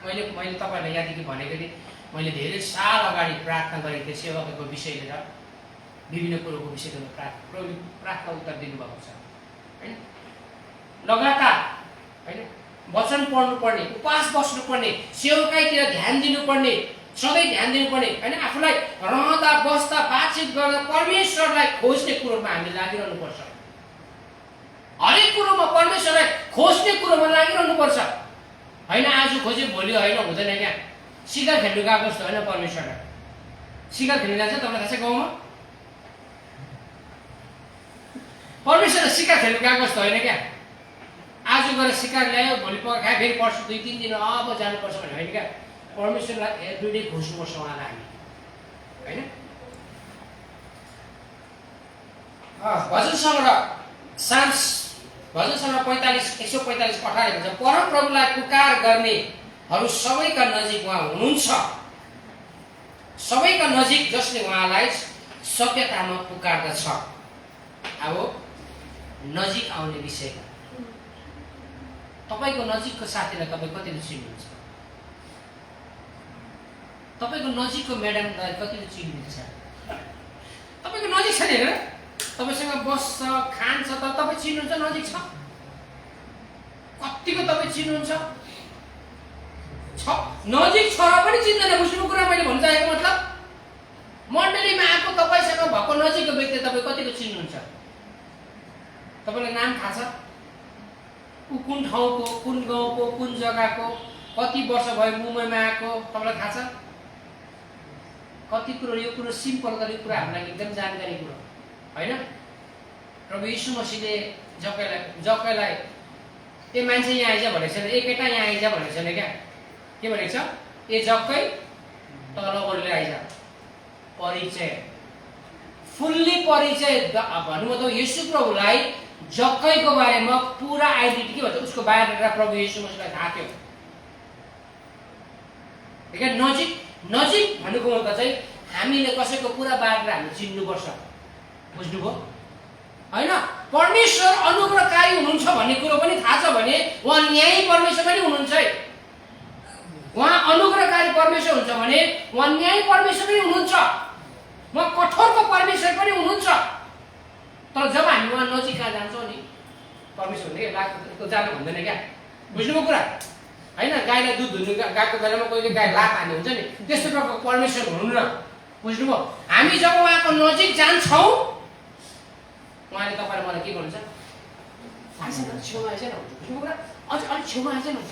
मैले तपाईँहरूलाई यहाँदेखि भनेको थिएँ, मैले धेरै साल अगाडि प्रार्थना गरेको थिएँ सेवकको विषय लिएर, विभिन्न कुरोको विषय लिएर प्रार्थना उत्तर दिनुभएको छ होइन। लगातार होइन वचन पढ्नुपर्ने, उपवास बस्नुपर्ने, सेवकाईतिर ध्यान दिनुपर्ने, सधैँ ध्यान दिनुपर्ने होइन। आफूलाई रहँदा बस्दा बातचित गर्दा परमेश्वरलाई खोज्ने कुरोमा हामी लागिरहनुपर्छ, हरेक कुरोमा परमेश्वरलाई खोज्ने कुरोमा लागिरहनुपर्छ होइन। आज खोज्यो भोलि होइन, हुँदैन क्या। शिकार खेल्नु गएको जस्तो होइन, परमेश्वरलाई शिकार खेल्नु जान्छ तपाईँलाई थाहा छ गाउँमा, परमेश्वरलाई शिकार खेल्नु गएको जस्तो होइन क्या। आज गएर शिकार ल्यायो, भोलि पकायो, फेरि पर्सि 2-3 दिन अब जानुपर्छ भने होइन क्या। परमेश्वरलाई एभ्रिडे खोज्नुपर्छ उहाँलाई हामी होइन। भजन सङ्ग्रह साम्स भजन सङ्ग्रह 145 18 भन्छ, परमप्रभुलाई पुकार गर्नेहरू सबैका नजिक उहाँ हुनुहुन्छ, सबैका नजिक जसले उहाँलाई सत्यतामा पुकार्दछ। अब नजिक आउने विषय, तपाईँको नजिकको साथीलाई तपाईँ कतिले चिन्नुहुन्छ, तपाईँको नजिकको म्याडमलाई कतिले चिन्नुहुन्छ, तपाईँको नजिक छ नि होइन, तपाईँसँग बस्छ खान्छ त तपाईँ चिन्नुहुन्छ, नजिक छ। कतिको तपाईँ चिन्नुहुन्छ, नजिक छ र पनि चिन्दैन। बुझ्नुको कुरा मैले भन्न चाहेको मतलब मण्डलीमा आएको तपाईँसँग भएको नजिकको व्यक्ति तपाईँ कतिको चिन्नुहुन्छ, तपाईँलाई नाम थाहा छ, ऊ कुन ठाउँको, कुन गाउँको, कुन जग्गाको, कति वर्ष भयो मुम्बईमा आएको तपाईँलाई थाहा छ। कति कुरो यो कुरो सिम्पल गरेको कुरा हामीलाई एकदम जानकारी कुरो होइन। प्रभु यीशु मसीहले जक्कैलाई ए मान्छे यहाँ आइज भनेको छैन, ए केटा यहाँ आइज भनेको छैन क्या। के भनेको छ? ए जक्कै तलकोले आइज। परिचय, फुल्ली परिचय भन्नु मतलब येशू प्रभुलाई जक्कैको बारेमा पुरा आइडेन्टिटी के भन्छ उसको बायोडाटा प्रभु येशू मसीहलाई थाहा थियो। नजिक नजिक भन्नुको मतलब चाहिँ हामीले कसैको पुरा बायोडाटा हामीले चिन्नुपर्छ। बुझ्नुभयो हैन? परमेश्वर अनुग्रहकारी हुनुहुन्छ भन्ने कुरो पनि थाहा छ भने उहाँ न्यायी परमेश्वर पनि हुनुहुन्छ है। उहाँ अनुग्रहकारी परमेश्वर हुन्छ भने उहाँ न्यायी परमेश्वर पनि हुनुहुन्छ, उहाँ कठोरको परमेश्वर पनि हुनुहुन्छ। तर जब हामी उहाँ नजिक कहाँ जान्छौँ नि परमेश्वरले लाग्छ जानु भन्दैन क्या। बुझ्नुभयो कुरा हैन? गाईलाई दुध दुहुनु गएको बेलामा कहिले गाई लात हान्ने हुन्छ नि, त्यस्तो प्रकारको परमेश्वर हुनुहुन्न। बुझ्नुभयो? हामी जब उहाँको नजिक जान्छौँ उहाँले तपाईँले मलाई के गर्नुहुन्छ? छेउमा आइज न। बुझ्नुभयो कुरा? अझ अलिक छेउमा आइज न।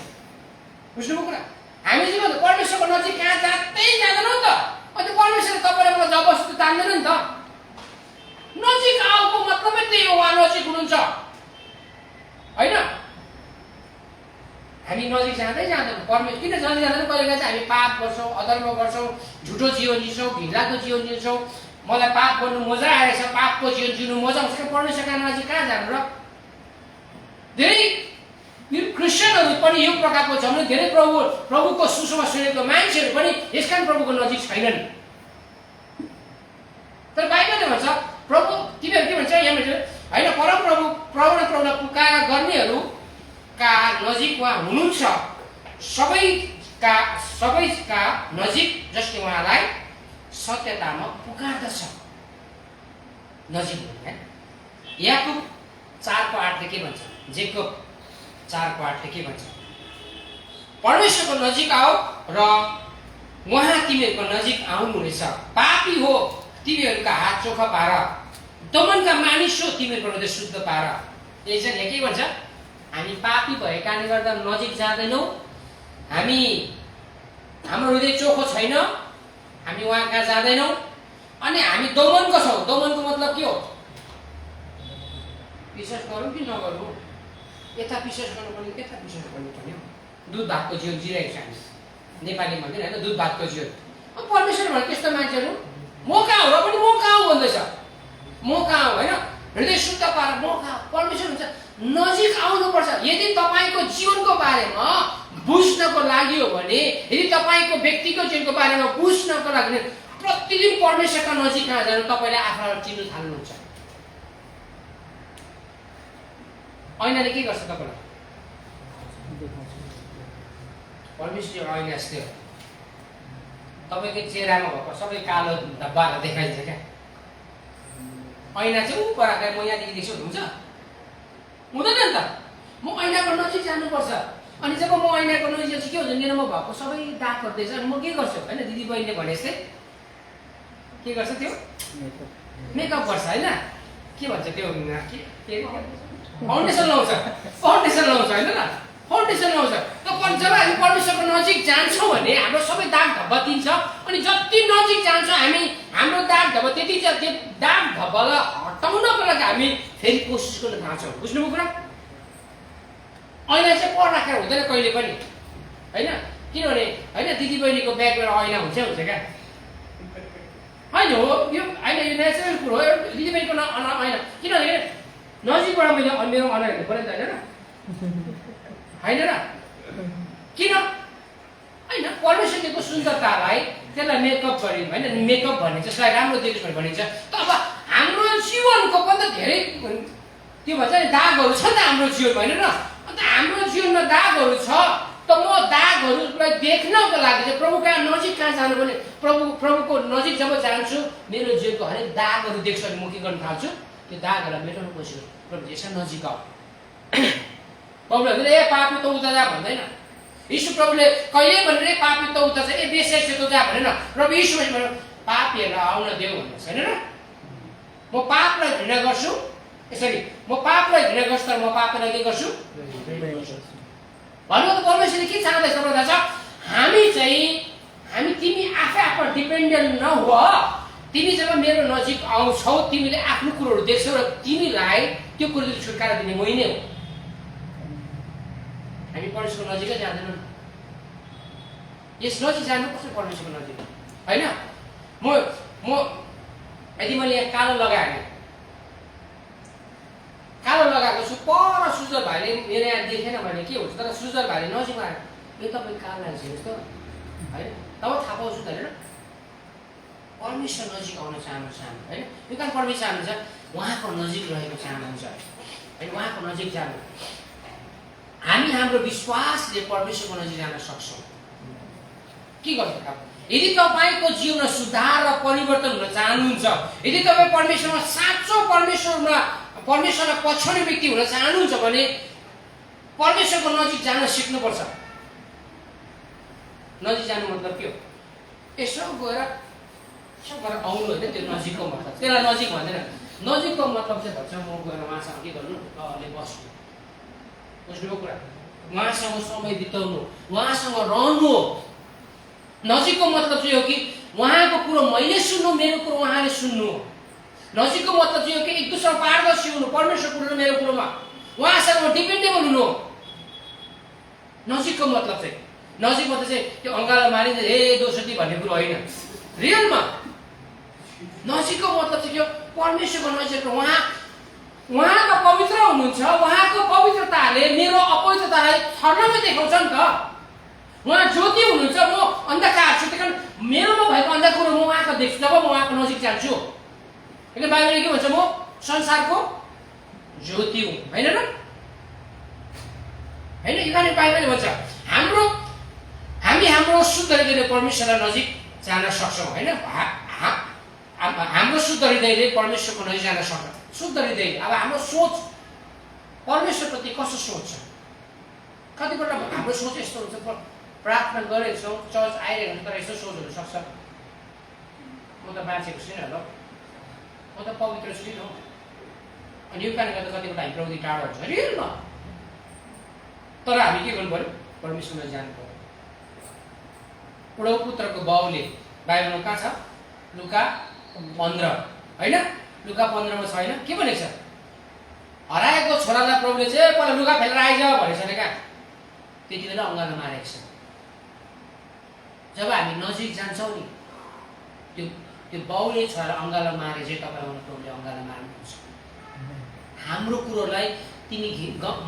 बुझ्नुभयो कुरा? हामी चाहिँ परमेश्वरको नजिक कहाँ जाँदै जाँदैनौँ त। अनि परमेश्वरले तपाईँले मलाई जबरजस्ती तान्दैन नि त। नजिक आएको मतलबै त्यही हो, उहाँ नजिक हुनुहुन्छ होइन? हामी नजिक जाँदै जाँदैनौँ परमेश्वर। किन नजिक जाँदैन? कहिले चाहिँ हामी पाप गर्छौँ, अधर्म गर्छौँ, झुटो जीवन जिन्छौँ, घिनलाग्दो जीवन जिन्छौँ। मलाई पाप गर्नु मजा आएछ, पापको जीवन जिउनु मजा आउँछ। परमेश्वरका नजिक कहाँ जानु र? धेरै क्रिस्चियनहरू पनि यो प्रकारको छ भने धेरै प्रभुको सुसमाचार सुनेको मान्छेहरू पनि यसकारण प्रभुको नजिक छैनन्। तर बाइबलले भन्छ प्रभु तिमीहरू के भन्छ यहाँ भन्छ होइन? परमप्रभु प्रभुलाई पुकार गर्नेहरूका नजिक उहाँ हुनुहुन्छ, सबैका नजिक जसले उहाँलाई सत्यतामा पुकार्दछ। नजिक है। याकुब 4:8 के भन्छ? जेकब 4:8 के भन्छ? परमेश्वरको नजिक आओ र उहाँ तिमीहरूको नजिक आउनुहुनेछ। पापी हो तिमीहरूका हात चोखा पार, दमनका मानिस हो तिमीहरूको हृदय शुद्ध पार। यही चाहिँ के भन्छ? हामी पापी भए कारणले गर्दा नजिक जाँदैनौँ, हाम्रो हृदय चोखो छैन, हामी उहाँ कहाँ जाँदैनौँ, अनि हामी दमनको छौँ। दमनको मतलब के हो? विश्वास गरौँ कि नगरौँ? यता विश्वास गर्नुपर्ने त्यता विश्वास गर्नुपर्ने हो। दुध भातको जीवन जिरहेको छ हामी, नेपाली भन्दैन होइन? दुध भातको जीवन। अब परमेश्वर भने त्यस्तो मान्छेहरू म कहाँ हो र पनि म कहाँ हो भन्दैछ। म कहाँ हो होइन? हृदय शुद्ध पार म कहाँ? परमेश्वर हुन्छ नजिक आउनुपर्छ। यदि तपाईँको जीवनको बारेमा बुझ्नको लागि हो भने, यदि तपाईँको व्यक्तिगत जीवनको बारेमा बुझ्नको लागि प्रतिदिन परमेश्वरका नजिक कहाँ जानु तपाईँले आफूलाई चिन्नु थाल्नुहुन्छ। ऐनाले के गर्छ तपाईँलाई? परमेश्वर ऐना जस्तै हो। तपाईँको चेहरामा भएको सबै कालो धब्बाहरू देखाइन्छ क्या। ऐना चाहिँ ऊ पराका म यहाँदेखि देख्छु हुन्छ हुँदैन नि त। म ऐनाको नजिक जानुपर्छ। अनि जब म ऐनाको नजिक जान्छु के हुन्छ? मेरोमा भएको सबै दागहरू देख्छ। अनि म के गर्छु होइन? दिदी बहिनीले भने जस्तै के गर्छ? त्यो मेकअप गर्छ होइन? के भन्छ त्यो? फाउन्डेसन लाउँछ। फाउन्डेसन लाउँछ होइन र? फाउन्डेसन लाउँछ। जब हामी परमेश्वरको नजिक जान्छौँ भने हाम्रो सबै दाग धब्बा दिन्छ। अनि जति नजिक जान्छौँ हामी हाम्रो दाग धब्बा त्यति त्यो दाग धब्बालाई हटाउनको लागि हामी फेरि कोसिस गर्न थाल्छौँ। बुझ्नुभयो कुरा? ऐना चाहिँ पर राखेर हुँदैन कहिले पनि होइन? किनभने होइन दिदीबहिनीको ब्यागमा ऐना हुन्छ क्या होइन? हो यो होइन, यो नेचुरल कुरो हो। दिदीबहिनीको ऐना किनभने नजिकबाट मेरो अनुहार हेर्नु पऱ्यो नि त होइन र? किन होइन? परमेश्वरको सुन्दरतालाई त्यसलाई मेकअप गरियो होइन? मेकअप भनिन्छ, त्यसलाई राम्रो देखोस् भनेर भनिन्छ। त अब हाम्रो जीवनको पनि त धेरै त्यो भन्छ नि दागहरू छ नि त हाम्रो जीवनमा होइन र? अन्त हाम्रो जीवनमा दागहरू छ। त म दागहरूलाई देख्नको लागि चाहिँ प्रभु कहाँ नजिक कहाँ जानु भने प्रभुको नजिक जब जान्छु मेरो जीवनको हरेक दागहरू देख्छु भने म के गर्न थाल्छु? त्यो दागहरूलाई मेटाउनु कोसिस गर्छु। प्रभु यसो नजिक आऊ। प्रभुले भन्दैन ए पापी त उता जा भन्दैन। यीशु प्रभुले कहिले भनेर ए पापी त उता छ, ए बेस्या त जा भनेन। प्रभु यीशु पापीहरूलाई आउन देऊ भन्नु छैन र? म पापलाई घृणा गर्छु, यसरी म पापलाई घृणा गर्छु तर म पापलाई के गर्छु भन्नु त परमेश्वरले के चाहँदैछ भन्दा छ हामी तिमी आफै आफमा डिपेन्डेन्ट नहो। तिमी जब मेरो नजिक आउँछौ तिमीले आफ्नो कुरोहरू देख्छौ र तिमीलाई त्यो कुरोले छुटकारा दिने मै नै हो। हामी परमेश्वरको नजिकै जाँदैनौँ। यस नजिक जानुपर्छ परमेश्वरको नजिक, होइन? म यदि मैले यहाँ कालो लगाएँ, कालो लगाएको छु, पर सुजल भाइले मेरो यहाँ देखेन भने के हुन्छ? तर सुजल भाइले नजिकमा आयो, यो तपाईँ कालो लागेको छ जस्तो, होइन? तब थाहा पाउँछु त, होइन? परमेश्वर नजिक आउन चाहनुहुन्छ हामी, होइन? यो कारण परमेश्वर चाहनुहुन्छ उहाँको नजिक रहेको चाहनुहुन्छ, होइन? उहाँको नजिक जानु। हामी हाम्रो विश्वासले परमेश्वरको नजिक जान सक्छौँ। के गर्छ त? यदि तपाईँको जीवनमा सुधार र परिवर्तन हुन चाहनुहुन्छ, यदि तपाईँ परमेश्वरमा साँचो परमेश्वरलाई पछ्याउने व्यक्ति हुन चाहनुहुन्छ भने परमेश्वरको नजिक जान सिक्नुपर्छ। नजिक जानु मतलब के हो? यसो गएर आउनु, होइन? त्यो नजिकको मतलब, त्यसलाई नजिक भन्दैन। नजिकको मतलब चाहिँ भन्छ म गएर उहाँसँग के गर्नु, अलि बस्नु, बुझ्नुभयो कुरा? उहाँसँग समय बिताउनु, उहाँसँग रहनु। नजिकको मतलब चाहिँ हो कि उहाँको कुरो मैले सुन्नु, मेरो कुरो उहाँले सुन्नु। नजिकको मतलब चाहिँ हो कि एक दुसरा पारदर्शी हुनु, परमेश्वर कुरो र मेरो कुरोमा उहाँसँग डिपेन्डेबल हुनु। नजिकको मतलब चाहिँ, नजिक मतलब चाहिँ त्यो अङ्गालो मारिन्छ हे दोस्रोटी भन्ने कुरो होइन। रियलमा नजिकको मतलब चाहिँ के हो? परमेश्वरको नजिक, उहाँका पवित्र हुनुहुन्छ, उहाँको पवित्रताले मेरो अपवित्रतालाई छर्नमा देखाउँछ नि त। उहाँ ज्योति हुनुहुन्छ, म अन्धकार छु, त्यही कारण मेरोमा भएको अन्धकार म उहाँको देख्छु जब म उहाँको नजिक जान्छु। किन बाइबलले के भन्छ? म संसारको ज्योति हुँ, होइन र? होइन, यो कारण बाइबलले भन्छ हामी हाम्रो शुद्ध हृदयले परमेश्वरलाई नजिक जान सक्छौँ, होइन? हाम्रो शुद्ध हृदयले परमेश्वरको नजिक जान सक्छ। शुद्ध हृदय, अब हाम्रो सोच परमेश्वरप्रति कस्तो सोच छ? कतिपल्ट हाम्रो सोच यस्तो हुन्छ, प्रार्थना गरेको छौँ, चर्च आइरहेको हुन्छ, तर यस्तो सोच हुनसक्छ म त बाँचेको छुइनँ ल, म त पवित्र छुइनँ। अनि यो कारणले गर्दा कतिपल्ट हामी प्रभुदेखि टाढो हुन्छ रियलमा। तर हामी के गर्नु पऱ्यो? परमेश्वरमा जानु पऱ्यो। प्रभु पुत्रको बाउले बाइबलमा कहाँ छ? लुका 15, होइन? लुका 15 छ, होइन? के भनेको छ? हराएको छोरालाई प्रभुले चाहिँ पहिला लुगा फेरेर आइज भनेको छ क्या। त्यति बेला अङ्गालो मारेको छ। जब हामी नजिक जान्छौँ नि, त्यो बाउले छोरालाई अङ्गालो मारे चाहिँ तपाईँलाई प्रभुले अङ्गालो मार्नुहुन्छ। हाम्रो कुरोलाई तिमी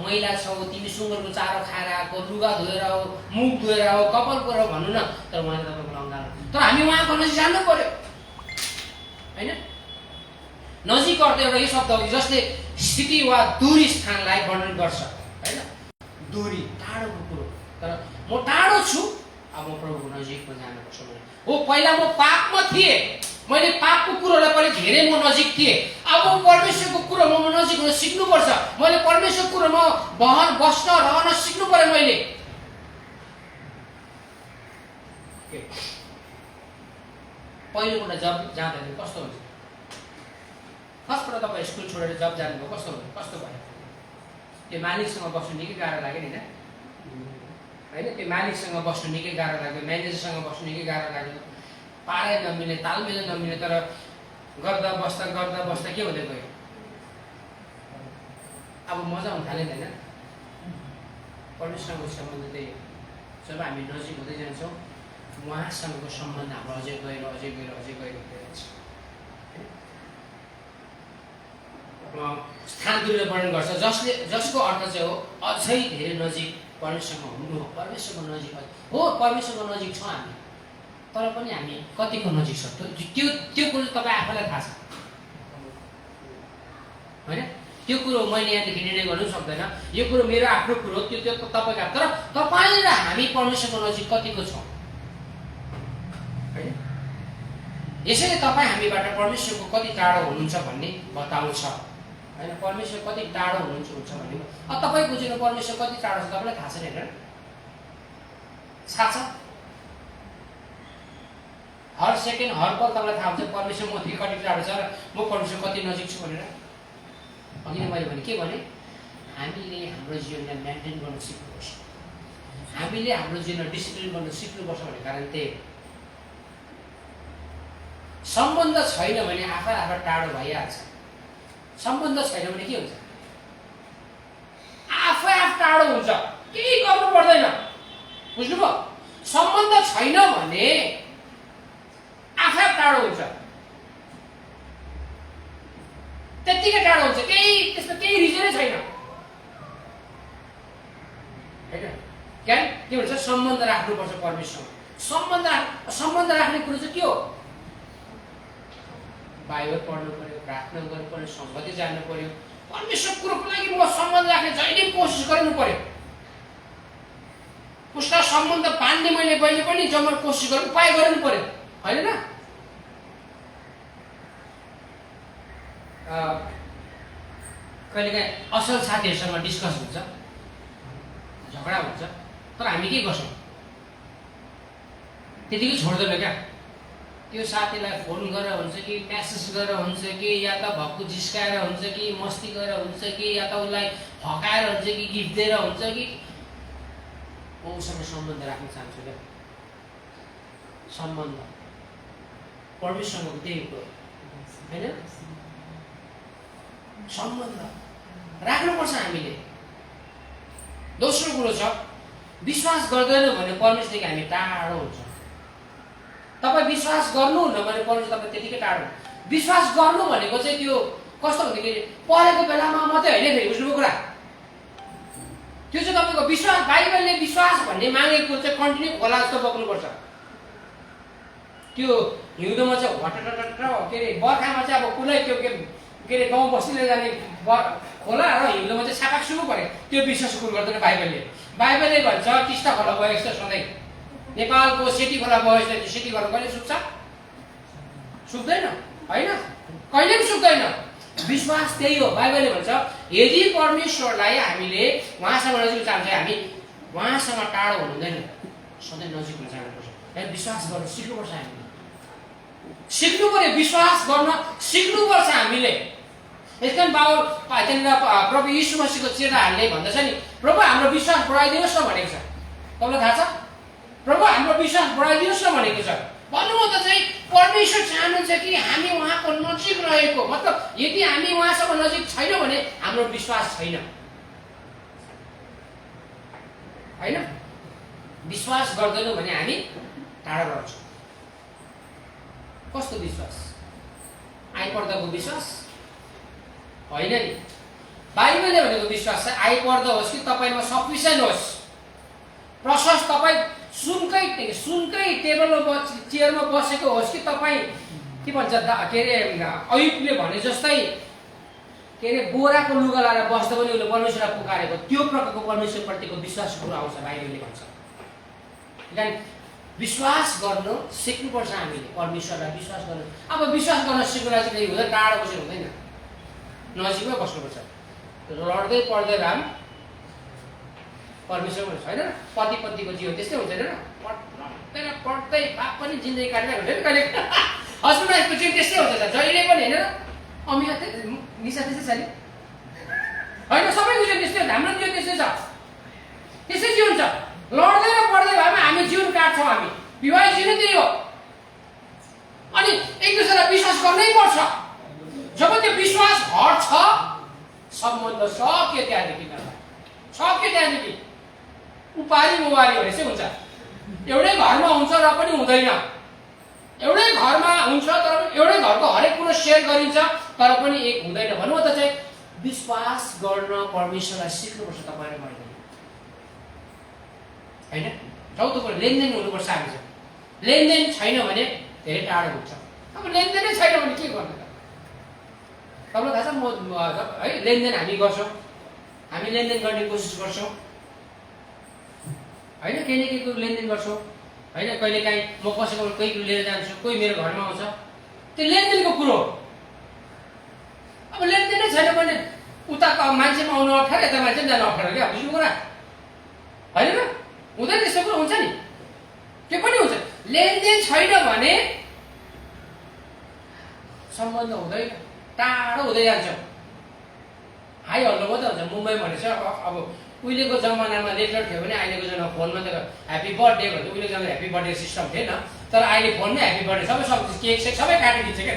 मैला छौ, तिमी सुँगुरको चारो खाएर आएको, लुगा धोएर हो, मुख धोएर हो, कपाल धोएर भन्नु न, तर उहाँले तपाईँको अङ्गालो। तर हामी उहाँको नजिक जानु पर्यो, होइन? नजिक अर्थ एउटा यो शब्द हो जसले स्थिति वा दूरी स्थानलाई वर्णन गर्छ, होइन? दूरी, टाढोको कुरो। तर म टाढो छु, अब म प्रभुको नजिकमा जानुपर्छ भने हो। पहिला म पापमा थिएँ, मैले पापको कुरोलाई पनि धेरै म नजिक थिएँ। अब परमेश्वरको कुरोमा म नजिक हुन सिक्नुपर्छ। मैले परमेश्वरको कुरोमा बस्न रहन सिक्नु पर्यो मैले। पहिलोपल्ट जब जाँदाखेरि कस्तो हुन्छ? फर्स्टपल्ट तपाईँ स्कुल छोडेर जब जानुभयो कस्तो भयो? त्यो मालिकसँग बस्नु निकै गाह्रो लाग्यो नि, होइन? त्यो मालिकसँग बस्नु निकै गाह्रो लाग्यो, म्यानेजरसँग बस्नु निकै गाह्रो लाग्यो, पारै नमिल्ने, तालमेल नमिल्ने। तर गर्दा बस्दा के हुँदै गयो? अब मजा हुन थाल्यो नि, होइन? परमेश्वरको सम्बन्ध त्यही हो। जब हामी नजिक हुँदै जान्छौँ, उहाँसँगको सम्बन्ध हाम्रो अझै गएर जान्छ। स्थान दूरीले वर्णन गर्छ, जसको अर्थ चाहिँ हो अझै धेरै नजिक परमेश्वरमा हुनु हो। परमेश्वरको नजिक हो, परमेश्वरको नजिक छौँ हामी, तर पनि हामी कतिको नजिक छ त्यो कुरो तपाईँ आफैलाई थाहा छ, होइन? त्यो कुरो मैले यहाँदेखि निर्णय गर्नु सक्दैन। यो कुरो मेरो आफ्नो कुरो, त्यो तपाईँको। तर तपाईँ र हामी परमेश्वरको नजिक कतिको छौँ, होइन? यसैले तपाईँ हामीबाट परमेश्वरको कति टाढो हुनुहुन्छ भन्ने बताउँछ, होइन? परमेश्वर कति टाढो हुन्छ भन्ने। अब तपाईँ बुझ्नु परमेश्वर कति टाढो छ तपाईँलाई थाहा छैन, होइन? थाहा छ? हर सेकेन्ड हर पल तपाईँलाई थाहा हुन्छ परमेश्वर मदेखि कति टाढो छ र म परमेश्वर कति नजिक छु भनेर। अघि मैले भने के भने? हामीले हाम्रो जीवनलाई मेन्टेन गर्न सिक्नुपर्छ, हामीले हाम्रो जीवनमा डिसिप्लिन गर्न सिक्नुपर्छ भन्ने कारण त्यही हो। सम्बन्ध छैन भने आफै टाढो भइहाल्छ। सम्बन्ध छैन भने के हुन्छ? आफै टाढो हुन्छ। केही गर्नु पर्दैन। बुझ्नुभयो? सम्बन्ध छैन भने आफै टाढो हुन्छ, त्यतिकै टाढो हुन्छ, त्यसमा केही रिजनै छैन होइन। के भन्छ? सम्बन्ध राख्नुपर्छ परमेश्वरसँग। सम्बन्ध राख्ने कुरो चाहिँ के हो? बाइबल पढ्नु पर्यो, प्रार्थना गर्नु पर्यो, सङ्गति जान्नु पर्यो। परमेश्वर कुरोको लागि म सम्बन्ध राख्ने जहिले कोसिस गर्नु पर्यो। उसका सम्बन्ध बाँध्ने मैले कहिले पनि जब कोसिस गर्नु उपाय गर्नु पर्यो, होइन न? कहिलेकाहीँ असल साथीहरूसँग डिस्कस हुन्छ, झगडा हुन्छ, तर हामी के गर्छौँ? त्यतिकै छोड्दैन क्या। त्यो साथीलाई फोन गरेर हुन्छ कि म्यासेज गरेर हुन्छ कि या त भक्कु जिस्काएर हुन्छ कि मस्ती गरेर हुन्छ कि या त उसलाई फकाएर हुन्छ कि गिफ्ट दिएर हुन्छ कि म उसँग सम्बन्ध राख्न चाहन्छु क्या। सम्बन्ध परमेश्वरको त्यही हो होइन? सम्बन्ध राख्नुपर्छ हामीले। दोस्रो कुरो छ, विश्वास गर्दैन भने परमेश्वरदेखि हामी टाढो हुन्छ। तपाईँ विश्वास गर्नुहुन्न भने परमेश्वर तपाईँ त्यतिकै टाढो। विश्वास गर्नु भनेको चाहिँ त्यो कस्तो भन्दाखेरि परेको बेलामा मात्रै होइन। फेरि बुझ्नुभयो कुरा? त्यो चाहिँ तपाईँको विश्वास, बाइबलले विश्वास भन्ने मागेको चाहिँ कन्टिन्यू खोला जस्तो बग्नुपर्छ। त्यो हिउँदोमा चाहिँ हटटट के अरे बर्खामा चाहिँ अब कुनै त्यो के अरे गाउँ बस्तीले जाने खोला र हिउँदोमा चाहिँ सापाक सुन्नु पर्यो। त्यो विश्वास कुरो गर्दैन बाइबलले भन्छ टिस्टा खोला गयो जस्तो सधैँ। नेपालको सेती खोला गयो जस्तो सेती खोला कहिले सुक्छ? सुक्दैन होइन, कहिले पनि सुक्दैन। विश्वास त्यही हो। बाइबलले भन्छ यदि परमेश्वरलाई हामीले उहाँसँग नजिक चाहन्छ हामी उहाँसँग टाढो हुनुहुँदैन, सधैँ नजिकमा जानुपर्छ। विश्वास गर्न सिक्नुपर्छ हामीले, सिक्नु पर्यो। विश्वास गर्न सिक्नुपर्छ हामीले। यस कारण त्यहाँनिर प्रभु यीशु मसीहको चेलाहरूले भन्दछ नि, प्रभु हाम्रो विश्वास बढाइदिनुहोस् न भनेको छ। तपाईँलाई थाहा छ? प्रभु हाम्रो विश्वास बढाइदिनुहोस् न भनेको छ। भन्नुमा त चाहिँ परमेश्वर चाहनुहुन्छ कि हामी उहाँको नजिक रहेको, मतलब यदि हामी उहाँसँग नजिक छैनौँ भने हाम्रो विश्वास छैन होइन। विश्वास गर्दैनौँ भने हामी टाढा रहन्छौँ। कस्तो विश्वास? आइपर्दाको विश्वास होइन नि। बाइबलले भनेको विश्वास चाहिँ आइपर्दा होस् कि तपाईँमा सफिसियन्ट होस्। प्रशस्त तपाईँ सुनकै टेबलमा चेयरमा बसेको होस् कि तपाईँ के भन्छ के अरे अयुबले भने जस्तै के अरे बोराको लुगा लगाएर बस्दा पनि उसले परमेश्वरलाई पुकारेको, त्यो प्रकारको परमेश्वरप्रतिको विश्वास कुरो आउँछ बाइबलले भन्छ। किनभने विश्वास गर्न सिक्नुपर्छ हामीले, परमेश्वरलाई विश्वास गर्नु। अब विश्वास गर्न सिक्नुलाई चाहिँ हुँदैन, टाढो बसेर हुँदैन, नजिकमै बस्नुपर्छ। लड्दै पढ्दै राम परमेश्वर होइन। पति पत्नीको जीवन त्यस्तै हुन्छ होइन? पढ्दै बाप पनि जिन्दगी काट्दै हुन्छ नि कहिले। हस्बेन्ड वाइफको जीवन त्यस्तै हुन्छ जहिले पनि होइन। अमिया निशा त्यस्तै छ नि होइन? सबैको जीवन त्यस्तै हुन्छ, हाम्रो जीवन त्यस्तै छ, त्यस्तै जीवन छ। लड्दै र पढ्दै भए पनि हामी जीवन काट्छौँ। हामी विवाहित जीवन त्यही हो। अनि एक दुसरालाई विश्वास गर्नै पर्छ। जब त्यो विश्वास हट्छ सम्बन्ध सक्यो त्यहाँदेखि सक्यो त्यहाँदेखि उपारी मुवारी भने चाहिँ हुन्छ। एउटै घरमा हुन्छ र पनि हुँदैन, एउटै घरमा हुन्छ तर एउटै घरको हरेक कुरो सेयर गरिन्छ तर पनि एक हुँदैन। भन्नु त चाहिँ विश्वास गर्न परमेश्वरलाई सिक्नुपर्छ तपाईँ र मैले होइन। चौथो कुरो लेनदेन हुनुपर्छ। हामी चाहिँ लेनदेन छैन भने धेरै टाढो हुन्छ। अब लेनदेनै छैन भने के गर्नु त? तपाईँलाई थाहा छ म है लेनदेन हामी गर्छौँ, हामी लेनदेन गर्ने कोसिस गर्छौँ होइन। केही न केही कुरो लेनदेन गर्छौँ होइन। कहिलेकाहीँ म कसैको कोही कुरो लिएर जान्छु, कोही मेरो घरमा आउँछ, त्यो लेनदेनको कुरो हो। अब लेनदेनै छैन भने उताको मान्छेमा आउनु अप्ठ्यारो, यता मान्छे जानु अप्ठ्यारो क्या। बुझ्नु कुरा होइन र? हुँदैन त्यस्तो कुरो हुन्छ नि, त्यो पनि हुन्छ। लेनदेन छैन भने सम्बन्ध हुँदैन, टाढो हुँदै जान्छ। हाई हल्लो मात्रै हुन्छ। मुम्बई भनेपछि अब उहिलेको जमानामा लेटर थियो भने अहिलेको जमाना फोनमा त ह्याप्पी बर्थडे भन्छ। उहिलेको जमाना ह्याप्पी बर्थडे सिस्टम थिएन, तर अहिले फोनमै ह्याप्पी बर्थडे सबै सब केक सेक सबै काटिदिन्छ क्या।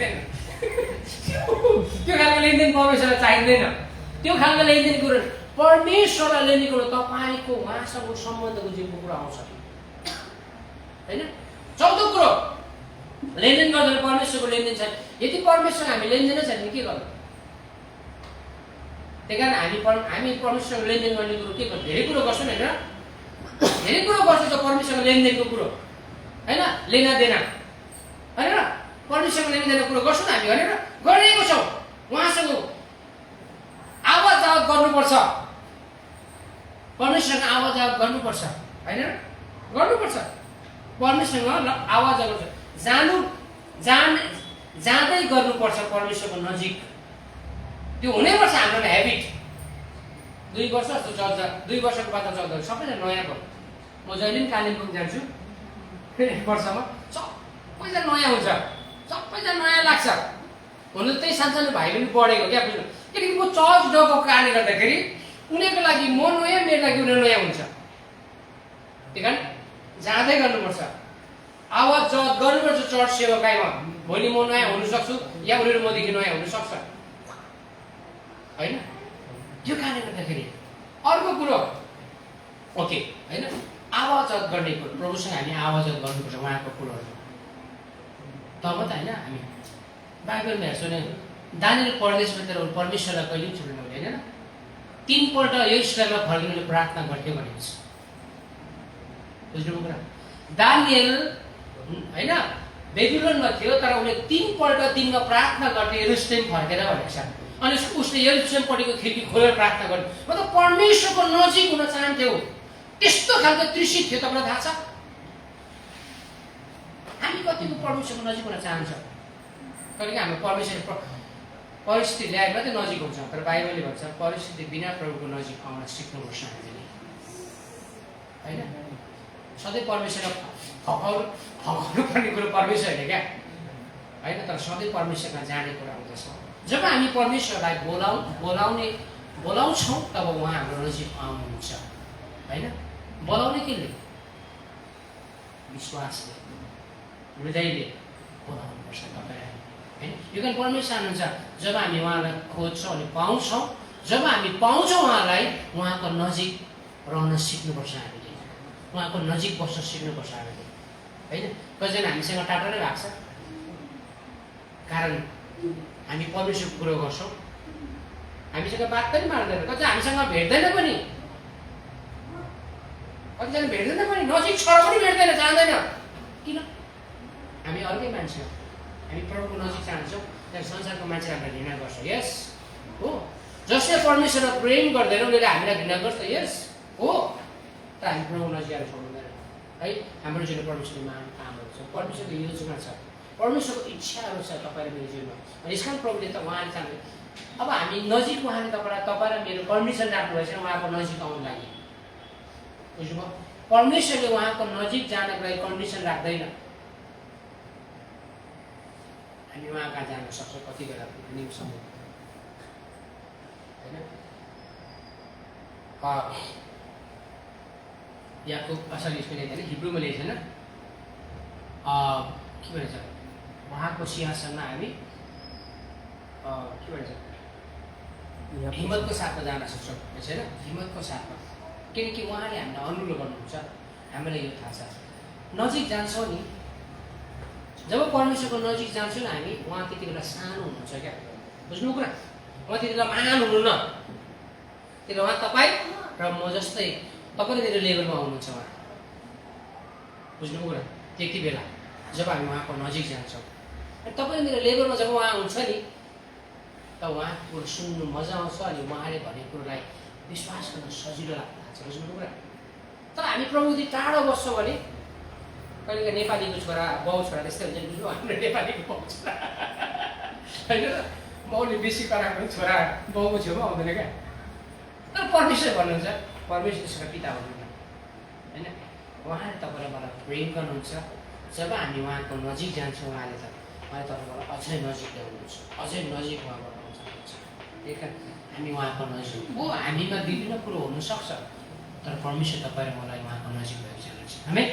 त्यो खालको लेनदेन परमेश्वरलाई चाहिँदैन। त्यो खालको लेनदेन कुरो परमेश्वरलाई लेनदेन गर्नु तपाईँको उहाँसँग सम्बन्धको जिउको कुरा आउँछ होइन। चौथो कुरो लेनदेन गर्दैन परमेश्वरको लेनदेन छैन। यदि परमेश्वरसँग हामी लेनदेन छैन भने के गर्नु? त्यही कारण हामी परमेश्वरसँग लेनदेन गर्ने कुरो के गर्छौँ? धेरै कुरो गर्छौँ होइन, धेरै कुरो गर्छौँ त परमेश्वरसँग लेनदेनको कुरो होइन, लेना देना होइन, परमेश्वरसँग लेनदेनको कुरो गर्छौँ हामी भनेर गरिरहेको छौँ। उहाँसँग आवाज जावत गर्नुपर्छ, परमेश्वरसँग आवाज जावत गर्नुपर्छ होइन, गर्नुपर्छ। परमेश्वरसँग आवाज गर्नुपर्छ, जाँदै गर्नुपर्छ परमेश्वरको नजिक। त्यो हुनैपर्छ हाम्रो ह्याबिट। 2 वर्ष जस्तो चल्छ, 2 वर्षको बाद चल्छ सबैजना नयाँ भयो। म जहिले पनि कालिम्पोङ जान्छु 1 वर्षमा सबैजना नयाँ हुन्छ, सबैजना नयाँ लाग्छ। हुन त त्यही सानसानो भाइ पनि बढेको क्या, बुझ्नु? किनकि म चर्च गएको कारणले गर्दाखेरि उनीहरूको लागि म नयाँ, मेरो लागि उनीहरू नयाँ हुन्छ। त्यही कारण जाँदै गर्नुपर्छ, आवाज जवाब गर्नुपर्छ चर्च सेवाकाईमा। भोलि म नयाँ हुन सक्छु या उनीहरू मदेखि नयाँ हुन सक्छ होइन। त्यो कारणले गर्दाखेरि अर्को कुरो ओके होइन, आवाज गर्ने कुरो प्रभुसँग हामी आवाज गर्नुपर्छ उहाँको कुरोहरू। तब त होइन हामी बाइबलमा हेर्छौँ नि, दानिएल परदेशभित्र परमेश्वरलाई कहिले पनि छोड्नु होइन, 3 पल्ट यो स्टाइलमा फर्किनुले प्रार्थना गर्थ्यो भनेको छ। बुझ्नु कुरा? दानिएल होइन बेबिलोनमा थियो तर उसले 3 पल्ट दिनमा प्रार्थना गर्थ्यो यरुशलेम फर्केर भनेको छ। अनि उसले यरुशलेमपट्टिको खिड्की खोलेर प्रार्थना गर्यो, मतलब परमेश्वरको नजिक हुन चाहन्थ्यो। त्यस्तो खालको तृषित थियो। तपाईँलाई थाहा छ हामी कतिको परमेश्वरको नजिक हुन चाहन्छौँ? किनकि हाम्रो परमेश्वर परिस्थिति ल्याएर मात्रै नजिक हुन्छ, तर बाइबलले भन्छ परिस्थिति बिना प्रभुको नजिक आउन सिक्नुपर्छ हामीले होइन। सधैँ परमेश्वरलाई फकाउनु पर्ने कुरो परमेश्वर होइन क्या होइन, तर सधैँ परमेश्वरमा जाने कुरा हुँदछ। जब हामी परमेश्वरलाई बोलाउँछौँ तब उहाँ हाम्रो नजिक आउनुहुन्छ होइन। बोलाउने केले? विश्वासले, हृदयले बोलाउनुपर्छ तपाईँ होइन। यो कारण परमेश्वर हुनुहुन्छ जब हामी उहाँलाई खोज्छौँ अनि पाउँछौँ। जब हामी पाउँछौँ उहाँलाई, उहाँको नजिक रहन सिक्नुपर्छ हामीले, उहाँको नजिक बस्न सिक्नुपर्छ हामीले होइन। कतिजना हामीसँग टाढा नै भएको छ कारण हामी परमेश्वरको कुरो गर्छौँ, हामीसँग बात पनि मार्दैन, कतिजना हामीसँग भेट्दैन पनि, कतिजना भेट्दैन पनि, नजिक छ पनि भेट्दैन, जान्दैन। किन? हामी अर्कै मान्छे हो, हामी प्रभुको नजिक चाहन्छौँ, त्यहाँ संसारको मान्छे हामीलाई घृणा गर्छ। यस हो, जसले परमेश्वरलाई प्रेम गर्दैन उनीहरूले हामीलाई घृणा गर्छ। यस हो, तर हामी प्रभु नजिक आएर सक्दैन है। हाम्रो जीवनमा परमेश्वरले महान कामहरू छ, परमेश्वरको योजना छ, परमेश्वरको इच्छाहरू छ तपाईँ र मेरो जीवनमा। अनि यसकारण प्रभुले त उहाँले चाहन्छ अब हामी नजिक, उहाँले तपाईँ र मेरो पर्मिसन राख्नुभएछ उहाँको नजिक आउनु लागि। बुझ्नुभयो? परमेश्वरले उहाँको नजिक जानको लागि कन्डिसन राख्दैन। हामी उहाँ कहाँ जान सक्छौँ कति बेला निम्सम्म होइन। याकुब असली यसको लेखेन, हिब्रूमा लेखेन, के भन्छ उहाँको सिंहासनमा हामी के भन्छ हिम्मतको साथमा जान सक्छौँ होइन, हिम्मतको साथमा। किनकि उहाँले हामीलाई अनुरोध गर्नुहुन्छ, हामीलाई यो थाहा छ। नजिक जान्छौँ नि, जब परमेश्वरको नजिक जान्छौँ नि हामी, उहाँ त्यति बेला सानो हुनुहुन्छ क्या। बुझ्नु कुरा? उहाँ त्यति बेला महान हुनुहुन्न, त्यति बेला उहाँ तपाईँ र म जस्तै तपाईँ मेरो लेभलमा आउनुहुन्छ उहाँ। बुझ्नु कुरा? त्यति बेला जब हामी उहाँको नजिक जान्छौँ, तपाईँ मेरो लेभलमा जब उहाँ हुन्छ नि, त उहाँको कुरो सुन्नु मजा आउँछ अनि उहाँले भनेको कुरोलाई विश्वास गर्न सजिलो लाग्छ। बुझ्नु कुरा? तर हामी प्रभुदेखि टाढो बस्छौँ भने कहिले नेपालीको छोरा बाउ छोरा त्यस्तै हुन्छ नि, हाम्रो नेपालीको बाउ छोरा होइन, बाउले बेसी कराएको छोरा बाउको छेउमा आउँदैन क्या। तर परमेश्वर भन्नुहुन्छ, परमेश्वरसँग पिता हुनुहुन्न होइन। उहाँले तपाईँलाई मलाई प्रेम गर्नुहुन्छ। जब हामी उहाँको नजिक जान्छौँ उहाँले तपाईँलाई अझै नजिक ल्याउनुहुन्छ, अझै नजिक उहाँ बनाउन चाहनुहुन्छ। त्यही कारण हामी उहाँको नजिक हो। हामीमा विभिन्न कुरो हुनसक्छ, तर परमेश्वर तपाईँ र मलाई उहाँको नजिक भएको चाहनुहुन्छ। हामी